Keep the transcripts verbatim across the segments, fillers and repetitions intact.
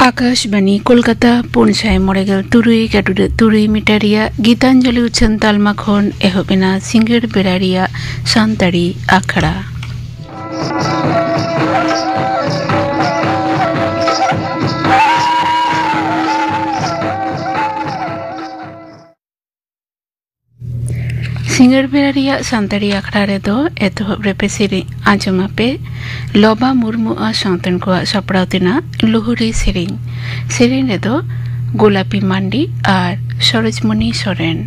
ᱟᱠᱟᱥᱵᱟᱱᱤ ᱠᱳᱞᱠᱟᱛᱟ, ᱯᱩᱱ ᱥᱟᱭ ᱢᱚᱬᱮ ᱜᱮᱞ ᱛᱩᱨᱩᱭ ᱜᱟᱹᱰᱩᱰᱟᱹ ᱛᱩᱨᱩᱭ ᱢᱤᱴᱟᱨ ᱨᱮᱭᱟᱜ ᱜᱤᱛᱟᱧᱡᱚᱞᱤ ᱩᱪᱷᱟᱹᱱ ᱛᱟᱞᱢᱟ ᱠᱷᱚᱱ ᱮᱦᱚᱵ ᱮᱱᱟ ᱥᱤᱸᱜᱟᱹᱲ ᱵᱮᱲᱟ ᱨᱮᱭᱟᱜ ᱥᱟᱱᱛᱟᱲᱤ ᱟᱠᱷᱲᱟ᱾ ᱥᱤᱸᱜᱟᱹᱲ ᱵᱮᱲᱟ ᱨᱮᱭᱟᱜ ᱥᱟᱱᱛᱟᱲᱤ ᱟᱠᱷᱲᱟ ᱨᱮᱫᱚ ᱮᱛᱚᱦᱚᱵ ᱨᱮᱯᱮ ᱥᱮᱨᱮᱧ ᱟᱸᱡᱚᱢ ᱟᱯᱮ ᱞᱚᱵᱟ ᱢᱩᱨᱢᱩ ᱟᱨ ᱥᱟᱶᱛᱮᱱ ᱠᱚᱣᱟᱜ ᱥᱟᱯᱲᱟᱣ ᱛᱮᱱᱟᱜ ᱞᱩᱦᱩᱨᱤ ᱥᱮᱨᱮᱧ᱾ ᱥᱮᱨᱮᱧ ᱨᱮᱫᱚ ᱜᱳᱞᱟᱯᱤ ᱢᱟᱱᱰᱤ ᱟᱨ ᱥᱚᱨᱳᱡᱽᱢᱚᱱᱤ ᱥᱚᱨᱮᱱ᱾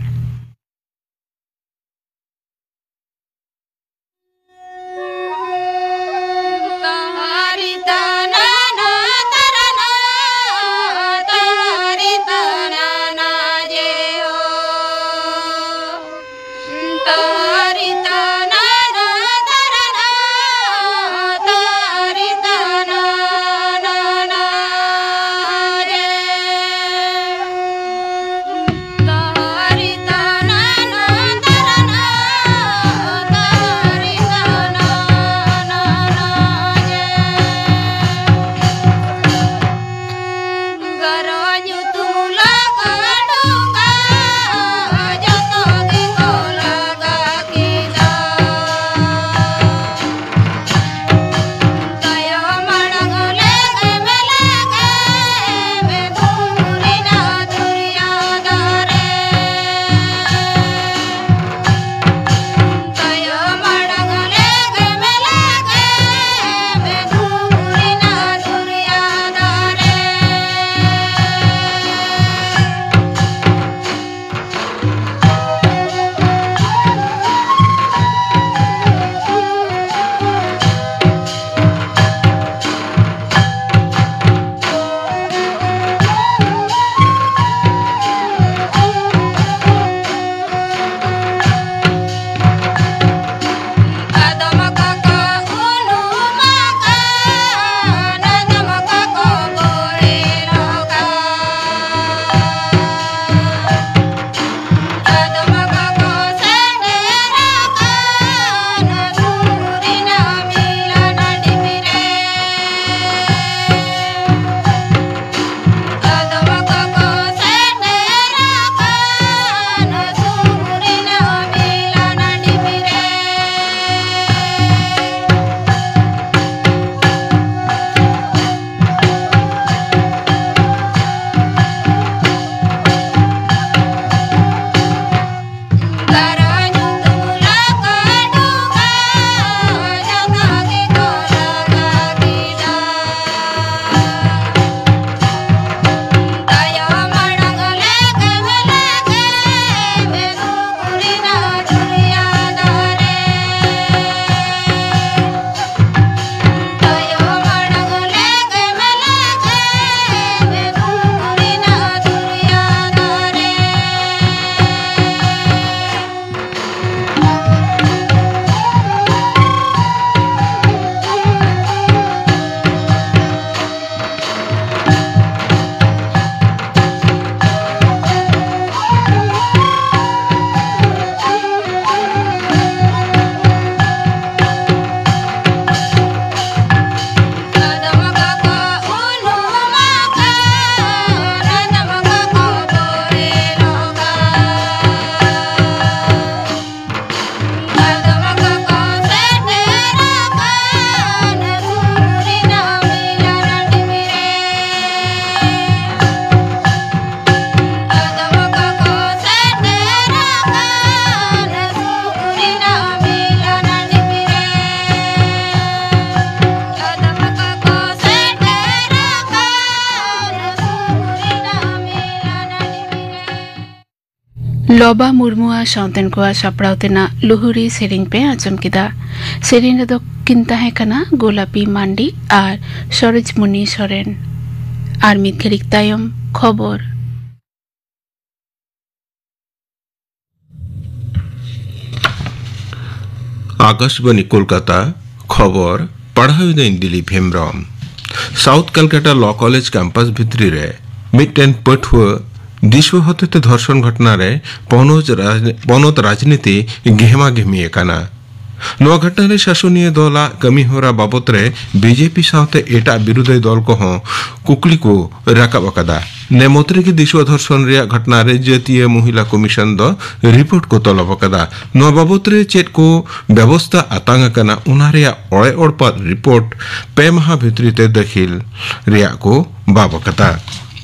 ᱞᱚᱵᱟ ᱢᱩᱨᱢᱩᱣᱟᱜ ᱥᱟᱶᱛᱮᱱ ᱠᱚᱣᱟᱜ ᱥᱟᱯᱲᱟᱣ ᱛᱮᱱᱟᱜ ᱞᱩᱦᱩᱨᱤ ᱥᱮᱨᱮᱧ ᱯᱮ ᱟᱸᱡᱚᱢ ᱠᱮᱫᱟ᱾ ᱥᱮᱨᱮᱧ ᱨᱮᱫᱚ ᱠᱤᱱ ᱛᱟᱦᱮᱸ ᱠᱟᱱᱟ ᱜᱳᱞᱟᱯᱤ ᱢᱟᱱᱰᱤ ᱟᱨ ᱥᱚᱨᱳᱡᱽᱢᱩᱱᱤ ᱥᱚᱨᱮᱱ᱾ ᱟᱨ ᱢᱤᱫ ᱜᱷᱟᱹᱲᱤᱡ ᱛᱟᱭᱚᱢ ᱠᱷᱚᱵᱚᱨ᱾ ᱟᱠᱟᱥᱵᱟᱱᱤ ᱠᱳᱞᱠᱟᱛᱟ, ᱠᱷᱚᱵᱚᱨ ᱯᱟᱲᱦᱟᱣ ᱮᱫᱟᱹᱧ ᱫᱤᱞᱤᱯ ᱦᱮᱢᱵᱨᱚᱢ᱾ ᱥᱟᱣᱩᱛᱷ ᱠᱟᱞᱠᱟᱴᱟ ᱞᱚ ᱠᱚᱞᱮᱡᱽ ᱠᱮᱢᱯᱟᱥ ᱵᱷᱤᱛᱨᱤ ᱨᱮ ᱢᱤᱫᱴᱮᱱ ᱯᱟᱹᱴᱷᱩᱣᱟᱹ ᱫᱤᱥᱩᱣᱟᱹ ᱦᱚᱛᱮᱛᱮ ᱫᱷᱚᱨᱥᱚᱱ ᱜᱷᱚᱴᱱᱟ ᱨᱮ ᱯᱚᱱᱚᱛ ᱨᱟᱡᱽ-, ᱯᱚᱱᱚᱛ ᱨᱟᱡᱽᱱᱤᱛᱤ ᱜᱷᱮᱢᱟ ᱜᱷᱮᱢᱤ ᱟᱠᱟᱱᱟ᱾ ᱱᱚᱣᱟ ᱜᱷᱚᱴᱱᱟ ᱨᱮ ᱥᱟᱥᱚᱱᱤᱭᱟᱹ ᱫᱚᱞᱟᱜ ᱠᱟᱹᱢᱤ ᱦᱚᱨᱟ ᱵᱟᱵᱚᱛ ᱨᱮ ᱵᱤᱡᱮᱯᱤ ᱥᱟᱶᱛᱮ ᱮᱴᱟᱜ ᱵᱤᱨᱳᱫᱷᱤ ᱫᱚᱞ ᱠᱚᱦᱚᱸ ᱠᱩᱠᱞᱤ ᱠᱚ ᱨᱟᱠᱟᱵ ᱟᱠᱟᱫᱟ᱾ ᱱᱮ ᱢᱚᱛ ᱨᱮᱜᱮ ᱫᱤᱥᱩᱣᱟ ᱫᱷᱚᱨᱥᱚᱱ ᱨᱮᱭᱟᱜ ᱜᱷᱚᱴᱱᱟ ᱨᱮ ᱡᱟᱹᱛᱤᱭᱟᱹ ᱢᱚᱦᱤᱞᱟ ᱠᱚᱢᱤᱥᱚᱱ ᱫᱚ ᱨᱤᱯᱳᱨᱴ ᱠᱚ ᱛᱚᱞᱚᱵ ᱟᱠᱟᱫᱟ᱾ ᱱᱚᱣᱟ ᱵᱟᱵᱚᱛ ᱨᱮ ᱪᱮᱫ ᱠᱚ ᱵᱮᱵᱚᱥᱛᱟ ᱟᱛᱟᱝ ᱟᱠᱟᱱᱟ, ᱚᱱᱟ ᱨᱮᱭᱟᱜ ᱚᱲᱮ ᱚᱲᱯᱟᱫ ᱨᱤᱯᱳᱨᱴ ᱯᱮ ᱢᱟᱦᱟ ᱵᱷᱤᱛᱨᱤ ᱛᱮ ᱫᱟᱹᱠᱷᱤᱞ ᱨᱮᱭᱟᱜ ᱠᱚ ᱵᱟᱵ ᱟᱠᱟᱫᱟ᱾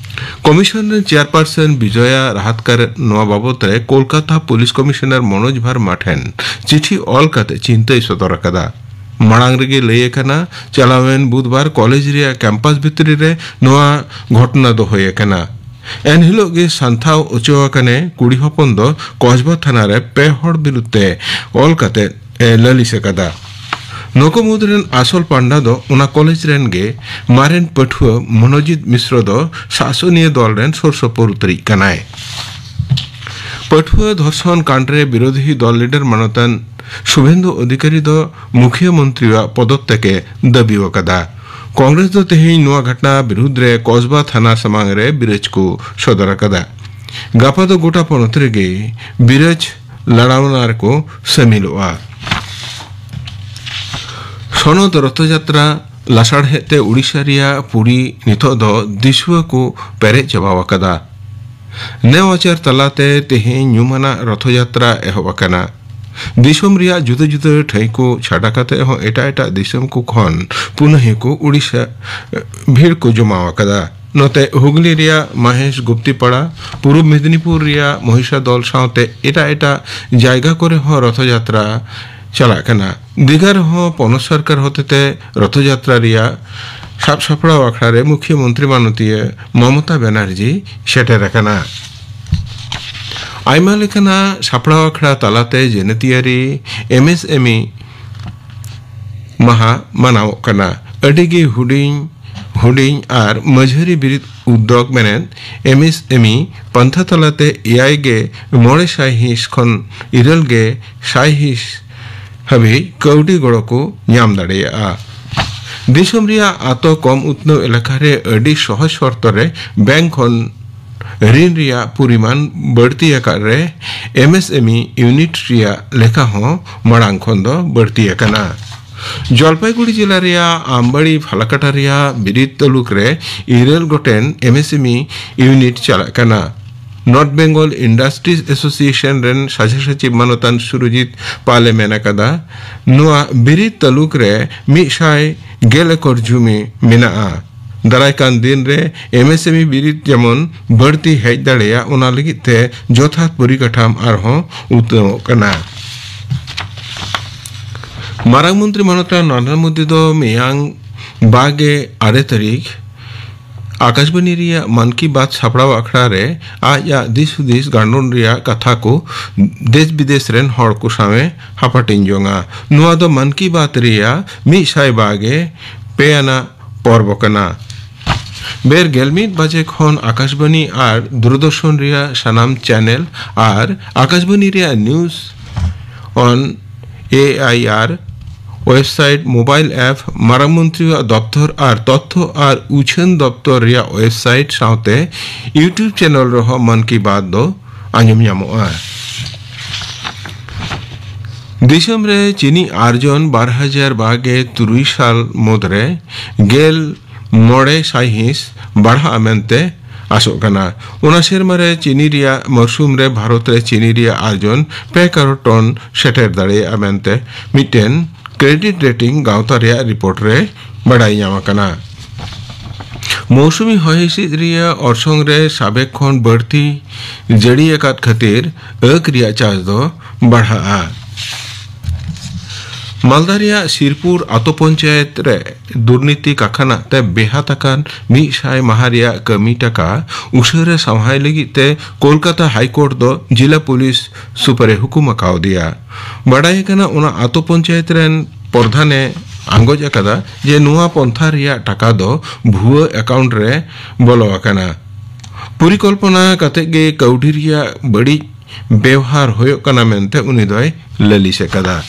ᱠᱚᱢᱤᱥᱚᱱ ᱨᱮᱱ ᱪᱮᱭᱟᱨᱯᱟᱨᱥᱚᱱ ᱵᱤᱡᱚᱭᱟ ᱨᱟᱦᱟᱛᱠᱟᱨ ᱱᱚᱣᱟ ᱵᱟᱵᱚᱛ ᱨᱮ ᱠᱳᱞᱠᱟᱛᱟ ᱯᱩᱞᱤᱥ ᱠᱚᱢᱤᱥᱚᱱᱟᱨ ᱢᱚᱱᱳᱡᱽ ᱵᱷᱟᱨᱢᱟ ᱴᱷᱮᱱ ᱪᱤᱴᱷᱤ ᱚᱞ ᱠᱟᱛᱮ ᱪᱤᱱᱛᱟᱹᱭ ᱥᱚᱫᱚᱨ ᱟᱠᱟᱫᱟ᱾ ᱢᱟᱲᱟᱝ ᱨᱮᱜᱮ ᱞᱟᱹᱭ ᱟᱠᱟᱱᱟ, ᱪᱟᱞᱟᱣᱮᱱ ᱵᱩᱫᱷᱵᱟᱨ ᱠᱚᱞᱮᱡᱽ ᱨᱮᱭᱟᱜ ᱠᱮᱢᱯᱟᱥ ᱵᱷᱤᱛᱨᱤ ᱨᱮ ᱱᱚᱣᱟ ᱜᱷᱚᱴᱚᱱᱟ ᱫᱚ ᱦᱩᱭ ᱟᱠᱟᱱᱟ᱾ ᱮᱱᱦᱤᱞᱳᱜ ᱜᱮ ᱥᱟᱱᱛᱷᱟᱣ ᱚᱪᱚ ᱟᱠᱟᱱᱮ ᱠᱩᱲᱤ ᱦᱚᱯᱚᱱ ᱫᱚ ᱠᱚᱥᱵᱟ ᱛᱷᱟᱱᱟ ᱨᱮ ᱯᱮ ᱦᱚᱲ ᱵᱤᱨᱩᱫᱷ ᱛᱮ ᱚᱞ ᱠᱟᱛᱮ ᱮ ᱞᱟᱹᱞᱤᱥ ᱟᱠᱟᱫᱟ᱾ ᱱᱩᱠᱩ ᱢᱩᱫᱽ ᱨᱮᱱ ᱟᱥᱚᱞ ᱯᱟᱱᱰᱟ ᱫᱚ ᱚᱱᱟ ᱠᱚᱞᱮᱡᱽ ᱨᱮᱱ ᱜᱮ ᱢᱟᱨᱮᱱ ᱯᱟᱹᱴᱷᱩᱣᱟᱹ ᱢᱚᱱᱳᱡᱤᱛ ᱢᱤᱥᱨᱚ ᱫᱚ ᱥᱟᱥᱚᱱᱤᱭᱟᱹ ᱫᱚᱞ ᱨᱮᱱ ᱥᱩᱨ ᱥᱩᱯᱩᱨ ᱩᱛᱟᱹᱨᱤᱡ ᱠᱟᱱᱟᱭ᱾ ᱯᱟᱹᱴᱷᱩᱣᱟᱹ ᱫᱷᱚᱨᱥᱚᱱ ᱠᱟᱸᱰ ᱨᱮ ᱵᱤᱨᱳᱫᱷᱤ ᱫᱚᱞ ᱞᱤᱰᱟᱨ ᱢᱟᱱᱚᱛᱟᱱ ᱥᱩᱵᱷᱮᱱᱫᱩ ᱚᱫᱷᱤᱠᱟᱨᱤ ᱫᱚ ᱢᱩᱠᱷᱤᱭᱟᱹ ᱢᱚᱱᱛᱨᱤᱭᱟᱜ ᱯᱚᱫᱚᱛ ᱛᱮᱠᱮ ᱫᱟᱹᱵᱤ ᱟᱠᱟᱫᱟ᱾ ᱠᱚᱝᱜᱨᱮᱥ ᱫᱚ ᱛᱮᱦᱮᱧ ᱱᱚᱣᱟ ᱜᱷᱚᱴᱱᱟ ᱵᱤᱨᱩᱫᱷ ᱨᱮ ᱠᱚᱥᱵᱟ ᱛᱷᱟᱱᱟ ᱥᱟᱢᱟᱝ ᱨᱮ ᱵᱤᱨᱟᱹᱡᱽ ᱠᱚ ᱥᱚᱫᱚᱨ ᱟᱠᱟᱫᱟ᱾ ᱜᱟᱯᱟ ᱫᱚ ᱜᱚᱴᱟ ᱯᱚᱱᱚᱛ ᱨᱮᱜᱮ ᱵᱤᱨᱟᱹᱡᱽ ᱞᱟᱲᱟᱣᱱᱟ ᱨᱮᱠᱚ ᱥᱟᱹᱢᱤᱞᱚᱜᱼᱟ᱾ ᱥᱚᱱᱚᱛ ᱨᱚᱛᱷᱚ ᱡᱟᱛᱨᱟ ᱞᱟᱥᱟᱲᱦᱮᱫ ᱛᱮ ᱩᱰᱤᱥᱟ ᱨᱮᱭᱟᱜ ᱯᱩᱨᱤ ᱱᱤᱛᱚᱜ ᱫᱚ ᱫᱤᱥᱩᱣᱟᱹ ᱠᱚ ᱯᱮᱨᱮᱡ ᱪᱟᱵᱟᱣ ᱟᱠᱟᱫᱟ᱾ ᱱᱮᱣᱟᱪᱟᱨ ᱛᱟᱞᱟᱛᱮ ᱛᱮᱦᱮᱧ ᱧᱩᱢᱟᱱᱟᱜ ᱨᱚᱛᱷᱚ ᱡᱟᱛᱨᱟ ᱮᱦᱚᱵ ᱟᱠᱟᱱᱟ᱾ ᱫᱤᱥᱚᱢ ᱨᱮᱭᱟᱜ ᱡᱩᱫᱟᱹ ᱡᱩᱫᱟᱹ ᱴᱷᱟᱹᱭ ᱠᱚ ᱪᱷᱟᱰᱟ ᱠᱟᱛᱮ ᱦᱚᱸ ᱮᱴᱟᱜ ᱮᱴᱟᱜ ᱫᱤᱥᱚᱢ ᱠᱚ ᱠᱷᱚᱱ ᱯᱩᱱᱟᱹᱦᱤ ᱠᱚ ᱩᱰᱤᱥᱟ ᱵᱷᱤᱲ ᱠᱚ ᱡᱚᱢᱟᱣ ᱟᱠᱟᱫᱟ᱾ ᱱᱚᱛᱮ ᱦᱩᱜᱽᱞᱤ ᱨᱮᱭᱟᱜ ᱢᱟᱦᱮᱥ ᱜᱩᱯᱛᱤᱯᱟᱲᱟ, ᱯᱩᱨᱩᱵ ᱢᱮᱫᱤᱱᱤᱯᱩᱨ ᱨᱮᱭᱟᱜ ᱢᱚᱦᱤᱥᱟ ᱫᱚᱞ ᱥᱟᱶᱛᱮ ᱮᱴᱟᱜ ᱮᱴᱟᱜ ᱡᱟᱭᱜᱟ ᱠᱚᱨᱮ ᱦᱚᱸ ᱨᱚᱛᱷᱚ ᱡᱟᱛᱨᱟ ᱪᱟᱞᱟᱜ ᱠᱟᱱᱟ᱾ ᱫᱤᱜᱷᱟ ᱨᱮᱦᱚᱸ ᱯᱚᱱᱚᱛ ᱥᱚᱨᱠᱟᱨ ᱦᱚᱛᱮᱛᱮ ᱨᱚᱛᱷᱚ ᱡᱟᱛᱨᱟ ᱨᱮᱭᱟᱜ ᱥᱟᱵ ᱥᱟᱯᱲᱟᱣ ᱟᱠᱷᱲᱟ ᱨᱮ ᱢᱩᱠᱷᱭᱟᱹ ᱢᱚᱱᱛᱨᱤ ᱢᱟᱱᱚᱛᱤᱭᱟᱹ ᱢᱚᱢᱚᱛᱟ ᱵᱮᱱᱟᱨᱡᱤ ᱥᱮᱴᱮᱨ ᱟᱠᱟᱱᱟ᱾ ᱟᱭᱢᱟ ᱞᱮᱠᱟᱱᱟᱜ ᱥᱟᱯᱲᱟᱣ ᱟᱠᱷᱲᱟ ᱛᱟᱞᱟᱛᱮ ᱡᱟᱹᱛᱤᱭᱟᱹᱨᱤ ᱮᱢ ᱮᱥ ᱮᱢ ᱤ ᱢᱟᱦᱟ ᱢᱟᱱᱟᱣᱚᱜ ᱠᱟᱱᱟ᱾ ᱟᱹᱰᱤ ᱜᱮ ᱦᱩᱰᱤᱧ ᱦᱩᱰᱤᱧ ᱟᱨ ᱢᱟᱹᱡᱷᱟᱹᱨᱤ ᱵᱤᱨᱤᱫ ᱩᱫᱽᱫᱳᱜᱽ ᱢᱮᱱᱮᱫ ᱮᱢ ᱮᱥ ᱮᱢ ᱤ ᱯᱟᱱᱛᱷᱟ ᱛᱟᱞᱟᱛᱮ ᱮᱭᱟᱭ ᱜᱮ ᱢᱚᱬᱮ ᱥᱟᱭ ᱦᱤᱸᱥ ᱠᱷᱚᱱ ᱤᱨᱟᱹᱞ ᱜᱮ ᱥᱟᱭ ᱦᱤᱸᱥ ᱦᱟᱹᱵᱤᱡ ᱠᱟᱹᱣᱰᱤ ᱜᱚᱲᱚ ᱠᱚ ᱧᱟᱢ ᱫᱟᱲᱮᱭᱟᱜᱼᱟ᱾ ᱫᱤᱥᱚᱢ ᱨᱮᱭᱟᱜ ᱟᱛᱚ ᱠᱚᱢ ᱩᱛᱱᱟᱹᱣ ᱮᱞᱟᱠᱟ ᱨᱮ ᱟᱹᱰᱤ ᱥᱚᱦᱚᱡ ᱥᱚᱨᱛᱚ ᱨᱮ ᱵᱮᱝᱠ ᱠᱷᱚᱱ ᱨᱤᱱ ᱨᱮᱭᱟᱜ ᱯᱚᱨᱤᱢᱟᱱ ᱵᱟᱹᱲᱛᱤ ᱟᱠᱟᱫ ᱨᱮ M S M E unit ᱨᱮᱭᱟᱜ ᱞᱮᱠᱷᱟ ᱦᱚᱸ ᱢᱟᱲᱟᱝ ᱠᱷᱚᱱ ᱫᱚ ᱵᱟᱹᱲᱛᱤ ᱟᱠᱟᱱᱟ᱾ ᱡᱚᱞᱯᱟᱭᱜᱩᱲᱤ ᱡᱮᱞᱟ ᱨᱮᱭᱟᱜ ᱟᱢᱵᱟᱲᱤ ᱯᱷᱟᱞᱟᱠᱟᱴᱟ ᱨᱮᱭᱟᱜ ᱵᱤᱨᱤᱫ ᱛᱟᱹᱞᱩᱠ ᱨᱮ ᱤᱨᱟᱹᱞ ᱜᱚᱴᱮᱱ M S M E unit ᱪᱟᱞᱟᱜ ᱠᱟᱱᱟ᱾ ᱱᱚᱨᱛᱷ ᱵᱮᱝᱜᱚᱞ ᱤᱱᱰᱟᱥᱴᱨᱤᱡᱽ ᱮᱥᱳᱥᱤᱭᱮᱥᱚᱱ ᱨᱮᱱ ᱥᱟᱪᱷᱟ ᱥᱟᱪᱷᱤ ᱢᱟᱱᱚᱛᱟᱱ ᱥᱩᱨᱚᱡᱤᱛ ᱯᱟᱞᱮ ᱢᱮᱱ ᱟᱠᱟᱫᱟ, ᱱᱚᱣᱟ ᱵᱤᱨᱤᱫ ᱛᱟᱹᱞᱩᱠ ᱨᱮ ᱢᱤᱫ ᱥᱟᱭ ᱜᱮᱞ ᱮᱠᱚᱨ ᱡᱩᱢᱤ ᱢᱮᱱᱟᱜᱼᱟ᱾ ᱫᱟᱨᱟᱭ ᱠᱟᱱ ᱫᱤᱱ ᱨᱮ ᱮᱢ ᱮᱥ ᱮᱢ ᱤ ᱵᱤᱨᱤᱫ ᱡᱮᱢᱚᱱ ᱵᱟᱹᱲᱛᱤ ᱦᱮᱡ ᱫᱟᱲᱮᱭᱟᱜ, ᱚᱱᱟ ᱞᱟᱹᱜᱤᱫ ᱛᱮ ᱡᱚᱛᱷᱟᱛ ᱯᱚᱨᱤᱠᱟᱴᱷᱟᱢ ᱟᱨᱦᱚᱸ ᱩᱛᱱᱟᱹᱣᱚᱜ ᱠᱟᱱᱟ᱾ ᱢᱟᱨᱟᱝ ᱢᱚᱱᱛᱨᱤ ᱢᱟᱱᱚᱛ ᱨᱮ ᱱᱟᱨᱮᱱᱫᱨᱚ ᱢᱳᱫᱤ ᱫᱚ ᱢᱮᱭᱟᱝ ᱵᱟᱜᱮ ᱟᱨᱮ ᱛᱟᱹᱨᱤᱠᱷ ᱟᱠᱟᱥᱵᱟᱱᱤ ᱨᱮᱭᱟᱜ ᱢᱟᱱ ᱠᱤ ᱵᱟᱛ ᱥᱟᱯᱲᱟᱣ ᱟᱠᱷᱲᱟ ᱨᱮ ᱟᱡᱟᱜ ᱫᱤᱥ ᱦᱩᱫᱤᱥ ᱜᱟᱱᱰᱚᱱ ᱨᱮᱭᱟᱜ ᱠᱟᱛᱷᱟ ᱠᱚ ᱫᱮᱥ ᱵᱤᱫᱮᱥ ᱨᱮᱱ ᱦᱚᱲ ᱠᱚ ᱥᱟᱶ ᱮ ᱦᱟᱯᱟᱴᱤᱧ ᱡᱚᱝᱟ᱾ ᱱᱚᱣᱟ ᱫᱚ ᱢᱟᱱ ᱠᱤ ᱵᱟᱛ ᱨᱮᱭᱟᱜ ᱢᱤᱫ ᱥᱟᱭ ᱵᱟᱜᱮ ᱯᱮ ᱟᱱᱟᱜ ᱯᱚᱨᱵᱚ ᱠᱟᱱᱟ᱾ ᱵᱮᱨ ᱜᱮᱞ ᱢᱤᱫ ᱵᱟᱡᱮ ᱠᱷᱚᱱ ᱟᱠᱟᱥᱵᱟᱱᱤ ᱟᱨ ᱫᱩᱨᱫᱚᱨᱥᱚᱱ ᱨᱮᱭᱟᱜ ᱥᱟᱱᱟᱢ ᱪᱮᱱᱮᱞ ᱟᱨ ᱟᱠᱟᱥᱵᱟᱱᱤ ᱨᱮᱭᱟᱜ ᱱᱤᱭᱩᱡᱽ ᱚᱱ ᱮ ᱟᱭ ᱟᱨ ᱣᱮᱵᱥᱟᱭᱤᱴ, ᱢᱳᱵᱟᱭᱤᱞ ᱮᱯ, ᱢᱟᱨᱟᱝ ᱢᱚᱱᱛᱨᱤᱭᱟᱜ ᱫᱚᱯᱛᱚᱨ ᱟᱨ ᱛᱚᱛᱛᱷᱚ ᱟᱨ ᱩᱪᱷᱟᱹᱱ ᱫᱚᱯᱛᱚᱨ ᱨᱮᱭᱟᱜ ᱣᱮᱵᱥᱟᱭᱤᱴ ᱥᱟᱶᱛᱮ YouTube ᱪᱮᱱᱮᱞ ᱨᱮᱦᱚᱸ ᱢᱟᱱ ᱠᱤ ᱵᱟᱛ ᱫᱚ ᱟᱸᱡᱚᱢ ᱧᱟᱢᱚᱜᱼᱟ᱾ ᱫᱤᱥᱚᱢ ᱨᱮ ᱪᱤᱱᱤ ᱟᱨᱡᱚᱱ ᱵᱟᱨ ᱦᱟᱡᱟᱨ ᱵᱟᱜᱮ ᱛᱩᱨᱩᱭ ᱥᱟᱞ ᱢᱩᱫᱽᱨᱮ ᱜᱮᱞ ᱢᱚᱬᱮ ᱥᱟᱭᱦᱤᱸᱥ ᱵᱟᱲᱦᱟᱜᱼᱟ ᱢᱮᱱᱛᱮ ᱟᱥᱚᱜ ᱠᱟᱱᱟ᱾ ᱚᱱᱟ ᱥᱮᱨᱢᱟ ᱨᱮ ᱪᱤᱱᱤ ᱨᱮᱭᱟᱜ ᱢᱚᱨᱥᱩᱢ ᱨᱮ ᱵᱷᱟᱨᱚᱛ ᱨᱮ ᱪᱤᱱᱤ ᱨᱮᱭᱟᱜ ᱟᱨᱡᱚᱱ ᱯᱮ ᱠᱟᱨᱳᱲ ᱴᱚᱱ ᱥᱮᱴᱮᱨ ᱫᱟᱲᱮᱭᱟᱜᱼᱟ ᱢᱮᱱᱛᱮ ᱢᱤᱫᱴᱮᱱ ᱠᱨᱮᱰᱤᱴ ᱨᱮᱴᱤᱝ ᱜᱟᱶᱛᱟ ᱨᱮᱭᱟᱜ ᱨᱤᱯᱳᱨᱴ ᱨᱮ ᱵᱟᱰᱟᱭ ᱧᱟᱢ ᱟᱠᱟᱱᱟ᱾ ᱢᱳᱣᱥᱩᱢᱤ ᱦᱚᱭ ᱦᱤᱸᱥᱤᱫ ᱨᱮᱭᱟᱜ ᱚᱨᱥᱚᱝ ᱨᱮ ᱥᱟᱵᱮᱠ ᱠᱷᱚᱱ ᱵᱟᱹᱲᱛᱤ ᱡᱟᱹᱲᱤ ᱟᱠᱟᱫ ᱠᱷᱟᱹᱛᱤᱨ ᱟᱹᱠ ᱨᱮᱭᱟᱜ ᱪᱟᱥ ᱫᱚ ᱵᱟᱲᱦᱟᱜᱼᱟ᱾ ᱢᱟᱞᱫᱟ ᱨᱮᱭᱟᱜ ᱥᱤᱨᱯᱩᱨ ᱟᱛᱳ ᱯᱚᱧᱪᱟᱭᱮᱛ ᱨᱮ ᱫᱩᱨᱱᱤᱛᱤ ᱠᱟᱠᱷᱟᱱᱟᱜ ᱛᱮ ᱵᱮᱦᱟᱛ ᱟᱠᱟᱱ ᱢᱤᱫ ᱥᱟᱭ ᱢᱟᱦᱟ ᱨᱮᱭᱟᱜ ᱠᱟᱹᱢᱤ ᱴᱟᱠᱟ ᱩᱥᱟᱹᱨᱟ ᱥᱟᱶᱦᱟᱭ ᱞᱟᱹᱜᱤᱫ ᱛᱮ ᱠᱳᱞᱠᱟᱛᱟ ᱦᱟᱭ ᱠᱳᱨᱴ ᱫᱚ ᱡᱤᱞᱟ ᱯᱩᱞᱤᱥ ᱥᱩᱯᱟᱨ ᱮ ᱦᱩᱠᱩᱢ ᱟᱠᱟᱣᱫᱮᱭᱟ᱾ ᱵᱟᱰᱟᱭ ᱟᱠᱟᱱᱟ, ᱚᱱᱟ ᱟᱛᱳ ᱯᱚᱧᱪᱟᱭᱮᱛ ᱨᱮᱱ ᱯᱨᱚᱫᱷᱟᱱ ᱮ ᱟᱸᱜᱚᱪ ᱟᱠᱟᱫᱟ ᱡᱮ ᱱᱚᱣᱟ ᱯᱚᱱᱛᱷᱟ ᱨᱮᱭᱟᱜ ᱴᱟᱠᱟ ᱫᱚ ᱵᱷᱩᱣᱟᱹ ᱮᱠᱟᱣᱩᱱᱴ ᱨᱮ ᱵᱚᱞᱚ ᱟᱠᱟᱱᱟ᱾ ᱯᱚᱨᱤᱠᱚᱞᱯᱚᱱᱟ ᱠᱟᱛᱮ ᱜᱮ ᱠᱟᱹᱣᱰᱤ ᱨᱮᱭᱟᱜ ᱵᱟᱹᱲᱤᱡ ᱵᱮᱣᱦᱟᱨ ᱦᱩᱭᱩᱜ ᱠᱟᱱᱟ ᱢᱮᱱᱛᱮ ᱩᱱᱤ ᱫᱚᱭ ᱞᱟᱹᱞᱤᱥ ᱟᱠᱟᱫᱟ᱾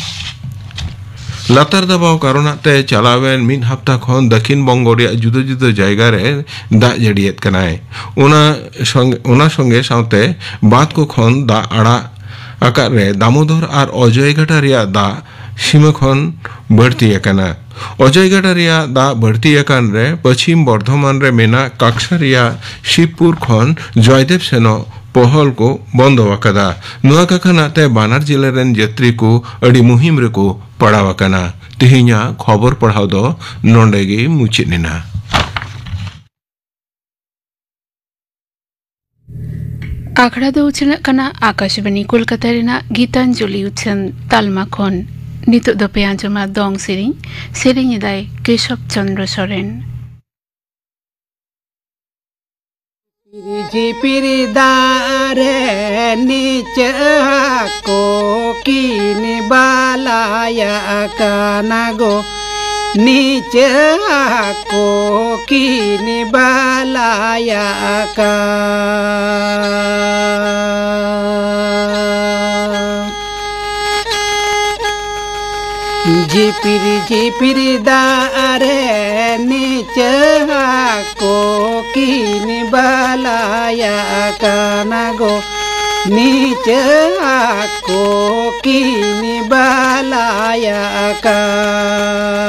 ᱞᱟᱛᱟᱨ ᱫᱟᱵᱟᱣ ᱠᱟᱨᱚᱱᱟᱜ ᱛᱮ ᱪᱟᱞᱟᱣᱮᱱ ᱢᱤᱫ ᱦᱟᱯᱛᱟ ᱠᱷᱚᱱ ᱫᱟᱹᱠᱷᱤᱱ ᱵᱚᱝᱜᱚ ᱨᱮᱭᱟᱜ ᱡᱩᱫᱟᱹ ᱡᱩᱫᱟᱹ ᱡᱟᱭᱜᱟ ᱨᱮ ᱫᱟᱜ ᱡᱟᱹᱲᱤᱭᱮᱫ ᱠᱟᱱᱟᱭ᱾ ᱚᱱᱟ ᱥᱚᱝᱜᱮ, ᱚᱱᱟ ᱥᱚᱸᱜᱮ ᱥᱟᱶᱛᱮ ᱵᱟᱸᱫᱽ ᱠᱚ ᱠᱷᱚᱱ ᱫᱟᱜ ᱟᱲᱟᱜ ᱟᱠᱟᱫ ᱨᱮ ᱫᱟᱢᱳᱫᱚᱨ ᱟᱨ ᱚᱡᱚᱭ ᱜᱟᱰᱟ ᱨᱮᱭᱟᱜ ᱫᱟᱜ ᱥᱤᱢᱟᱹ ᱠᱷᱚᱱ ᱵᱟᱹᱲᱛᱤ ᱟᱠᱟᱱᱟ᱾ ᱚᱡᱚᱭ ᱜᱟᱰᱟ ᱨᱮᱭᱟᱜ ᱫᱟᱜ ᱵᱟᱹᱲᱛᱤ ᱟᱠᱟᱱ ᱨᱮ ᱯᱚᱪᱷᱤᱢ ᱵᱚᱨᱫᱷᱚᱢᱟᱱ ᱨᱮ ᱢᱮᱱᱟᱜ ᱠᱟᱠᱥᱟ ᱨᱮᱭᱟᱜ ᱥᱤᱵᱽᱯᱩᱨ ᱠᱷᱚᱱ ᱡᱚᱭᱫᱮᱵ ᱥᱮᱱᱚᱜ ᱯᱚᱦᱚᱞ ᱠᱚ ᱵᱚᱱᱫᱚ ᱟᱠᱟᱫᱟ᱾ ᱱᱚᱣᱟ ᱠᱟᱠᱷᱟᱱᱟᱜ ᱛᱮ ᱵᱟᱱᱟᱨ ᱡᱤᱞᱟᱹ ᱨᱮᱱ ᱡᱟᱛᱨᱤ ᱠᱚ ᱟᱹᱰᱤ ᱢᱩᱦᱤᱢ ᱨᱮᱠᱚ ᱯᱟᱲᱟᱣ ᱟᱠᱟᱱᱟ᱾ ᱛᱮᱦᱮᱧᱟᱜ ᱠᱷᱚᱵᱚᱨ ᱯᱟᱲᱦᱟᱣ ᱫᱚ ᱱᱚᱰᱮ ᱜᱮ ᱢᱩᱪᱟᱹᱫ ᱮᱱᱟ᱾ ᱟᱠᱷᱲᱟ ᱫᱚ ᱩᱪᱷᱟᱹᱱᱚᱜ ᱠᱟᱱᱟ ᱟᱠᱟᱥᱵᱟᱱᱤ ᱠᱳᱞᱠᱟᱛᱟ ᱨᱮᱱᱟᱜ ᱜᱤᱛᱟᱧᱡᱚᱞᱤ ᱩᱪᱷᱟᱹᱱ ᱛᱟᱞᱢᱟ ᱠᱷᱚᱱ᱾ ᱱᱤᱛᱚᱜ ᱫᱚᱯᱮ ᱟᱸᱡᱚᱢᱟ ᱫᱚᱝ ᱥᱮᱨᱮᱧ᱾ ᱥᱮᱨᱮᱧ ᱮᱫᱟᱭ ᱠᱮᱥᱚᱵ ᱪᱚᱸᱫᱽᱨᱚ ᱥᱚᱨᱮᱱ᱾ ᱡᱷᱤᱯᱤᱨ ᱫᱟᱜ ᱨᱮ ᱱᱤᱪᱟᱹ ᱦᱟᱹᱠᱩ ᱠᱤᱱ ᱵᱟᱞᱟᱭᱟ ᱠᱟᱱᱟ ᱜᱚ, ᱱᱤᱪᱟᱹ ᱦᱟᱹᱠᱩ ᱠᱤᱱ ᱵᱟᱞᱟᱭᱟ ᱠᱟᱱᱟ᱾ ᱡᱷᱤᱯᱤᱨ ᱡᱷᱤᱯᱤᱨ ᱫᱟᱜ ᱨᱮ ᱱᱤᱪᱟᱹ ᱦᱟᱹᱠᱩ ᱠᱤᱱ ᱵᱟᱞᱟᱭᱟ ᱠᱟᱱᱟ ᱜᱚ, ᱱᱤᱪᱟᱹ ᱦᱟᱹᱠᱩ ᱠᱤᱱ ᱵᱟᱞᱟᱭᱟ ᱠᱟᱱᱟ᱾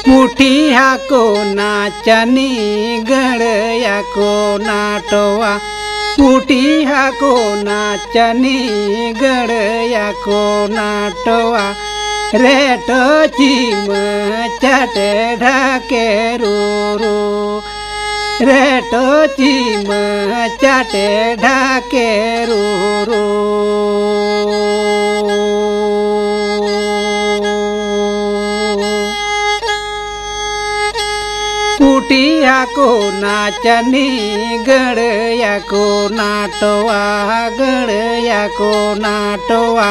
ᱯᱩᱴᱷᱤ ᱦᱟᱹᱠᱩ ᱱᱟᱪᱟᱱᱤ ᱜᱟᱹᱲᱟᱹᱭᱟᱠᱚ ᱱᱟᱴᱚᱣᱟ, ᱯᱩᱴᱤ ᱦᱟᱹᱠᱩ ᱱᱟᱪᱟᱱᱤ ᱜᱟᱹᱲᱟᱹᱭᱟᱠᱚ ᱱᱟᱴᱚᱣᱟ, ᱨᱮᱴᱚ ᱪᱤᱢᱟᱹ ᱪᱟᱴᱮ ᱰᱷᱟᱠᱮ ᱨᱩᱨᱩ, ᱨᱮᱴᱚ ᱪᱤᱢᱟᱹ ᱪᱟᱴᱮ ᱰᱷᱟᱠᱮ ᱨᱩᱨᱩ᱾ ᱯᱩᱴᱤ ᱦᱟᱹᱠᱩ ᱱᱟᱪᱟᱱᱤ ᱜᱟᱹᱲᱟᱹᱭᱟᱠᱚ ᱱᱟᱴᱚᱣᱟ, ᱜᱟᱹᱲᱟᱹᱭᱟᱠᱚ ᱱᱟᱴᱚᱣᱟ,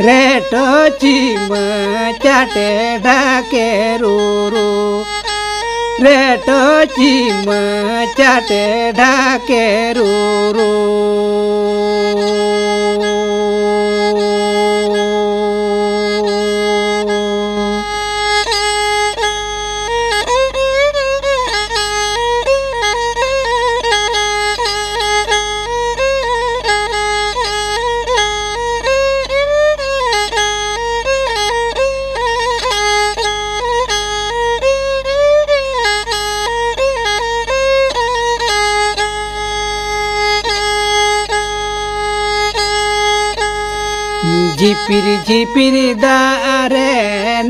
ᱨᱮᱴᱚ ᱪᱤᱢᱟᱹ ᱪᱟᱴᱮ ᱰᱷᱟᱠᱮ ᱨᱩᱨᱩ, ᱨᱮᱴᱚ ᱪᱤᱢᱟᱹ ᱪᱟᱴᱮ ᱰᱷᱟᱠᱮ ᱨᱩᱨᱩ᱾ ᱡᱷᱤᱯᱤᱨ ᱡᱷᱤᱯᱤᱨ ᱫᱟᱜ ᱨᱮ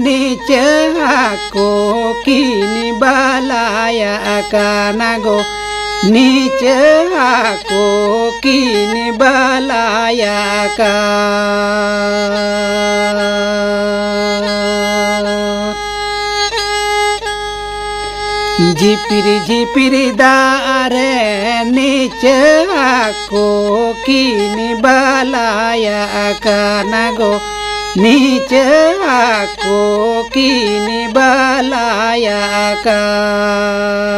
ᱱᱤᱪᱟᱹ ᱦᱟᱹᱠᱩ ᱠᱤᱱ ᱵᱟᱞᱟᱭᱟ ᱠᱟᱱᱟ ᱜᱚ, ᱱᱤᱪᱟᱹ ᱦᱟᱹᱠᱩ ᱠᱤᱱ ᱵᱟᱞᱟᱭᱟ ᱠᱟᱱᱟ᱾ ᱡᱷᱤᱯᱤᱨ ᱡᱷᱤᱯᱤᱨ ᱫᱟᱜ ᱨᱮ ᱱᱤᱪᱟᱹ ᱦᱟᱹᱠᱩ ᱠᱤᱱ ᱵᱟᱞᱟᱭᱟ ᱠᱟᱱᱟ ᱜᱚ, ᱱᱤᱪᱟᱹ ᱦᱟᱹᱠᱩ ᱠᱤᱱ ᱵᱟᱞᱟᱭᱟ ᱠᱟᱱᱟ᱾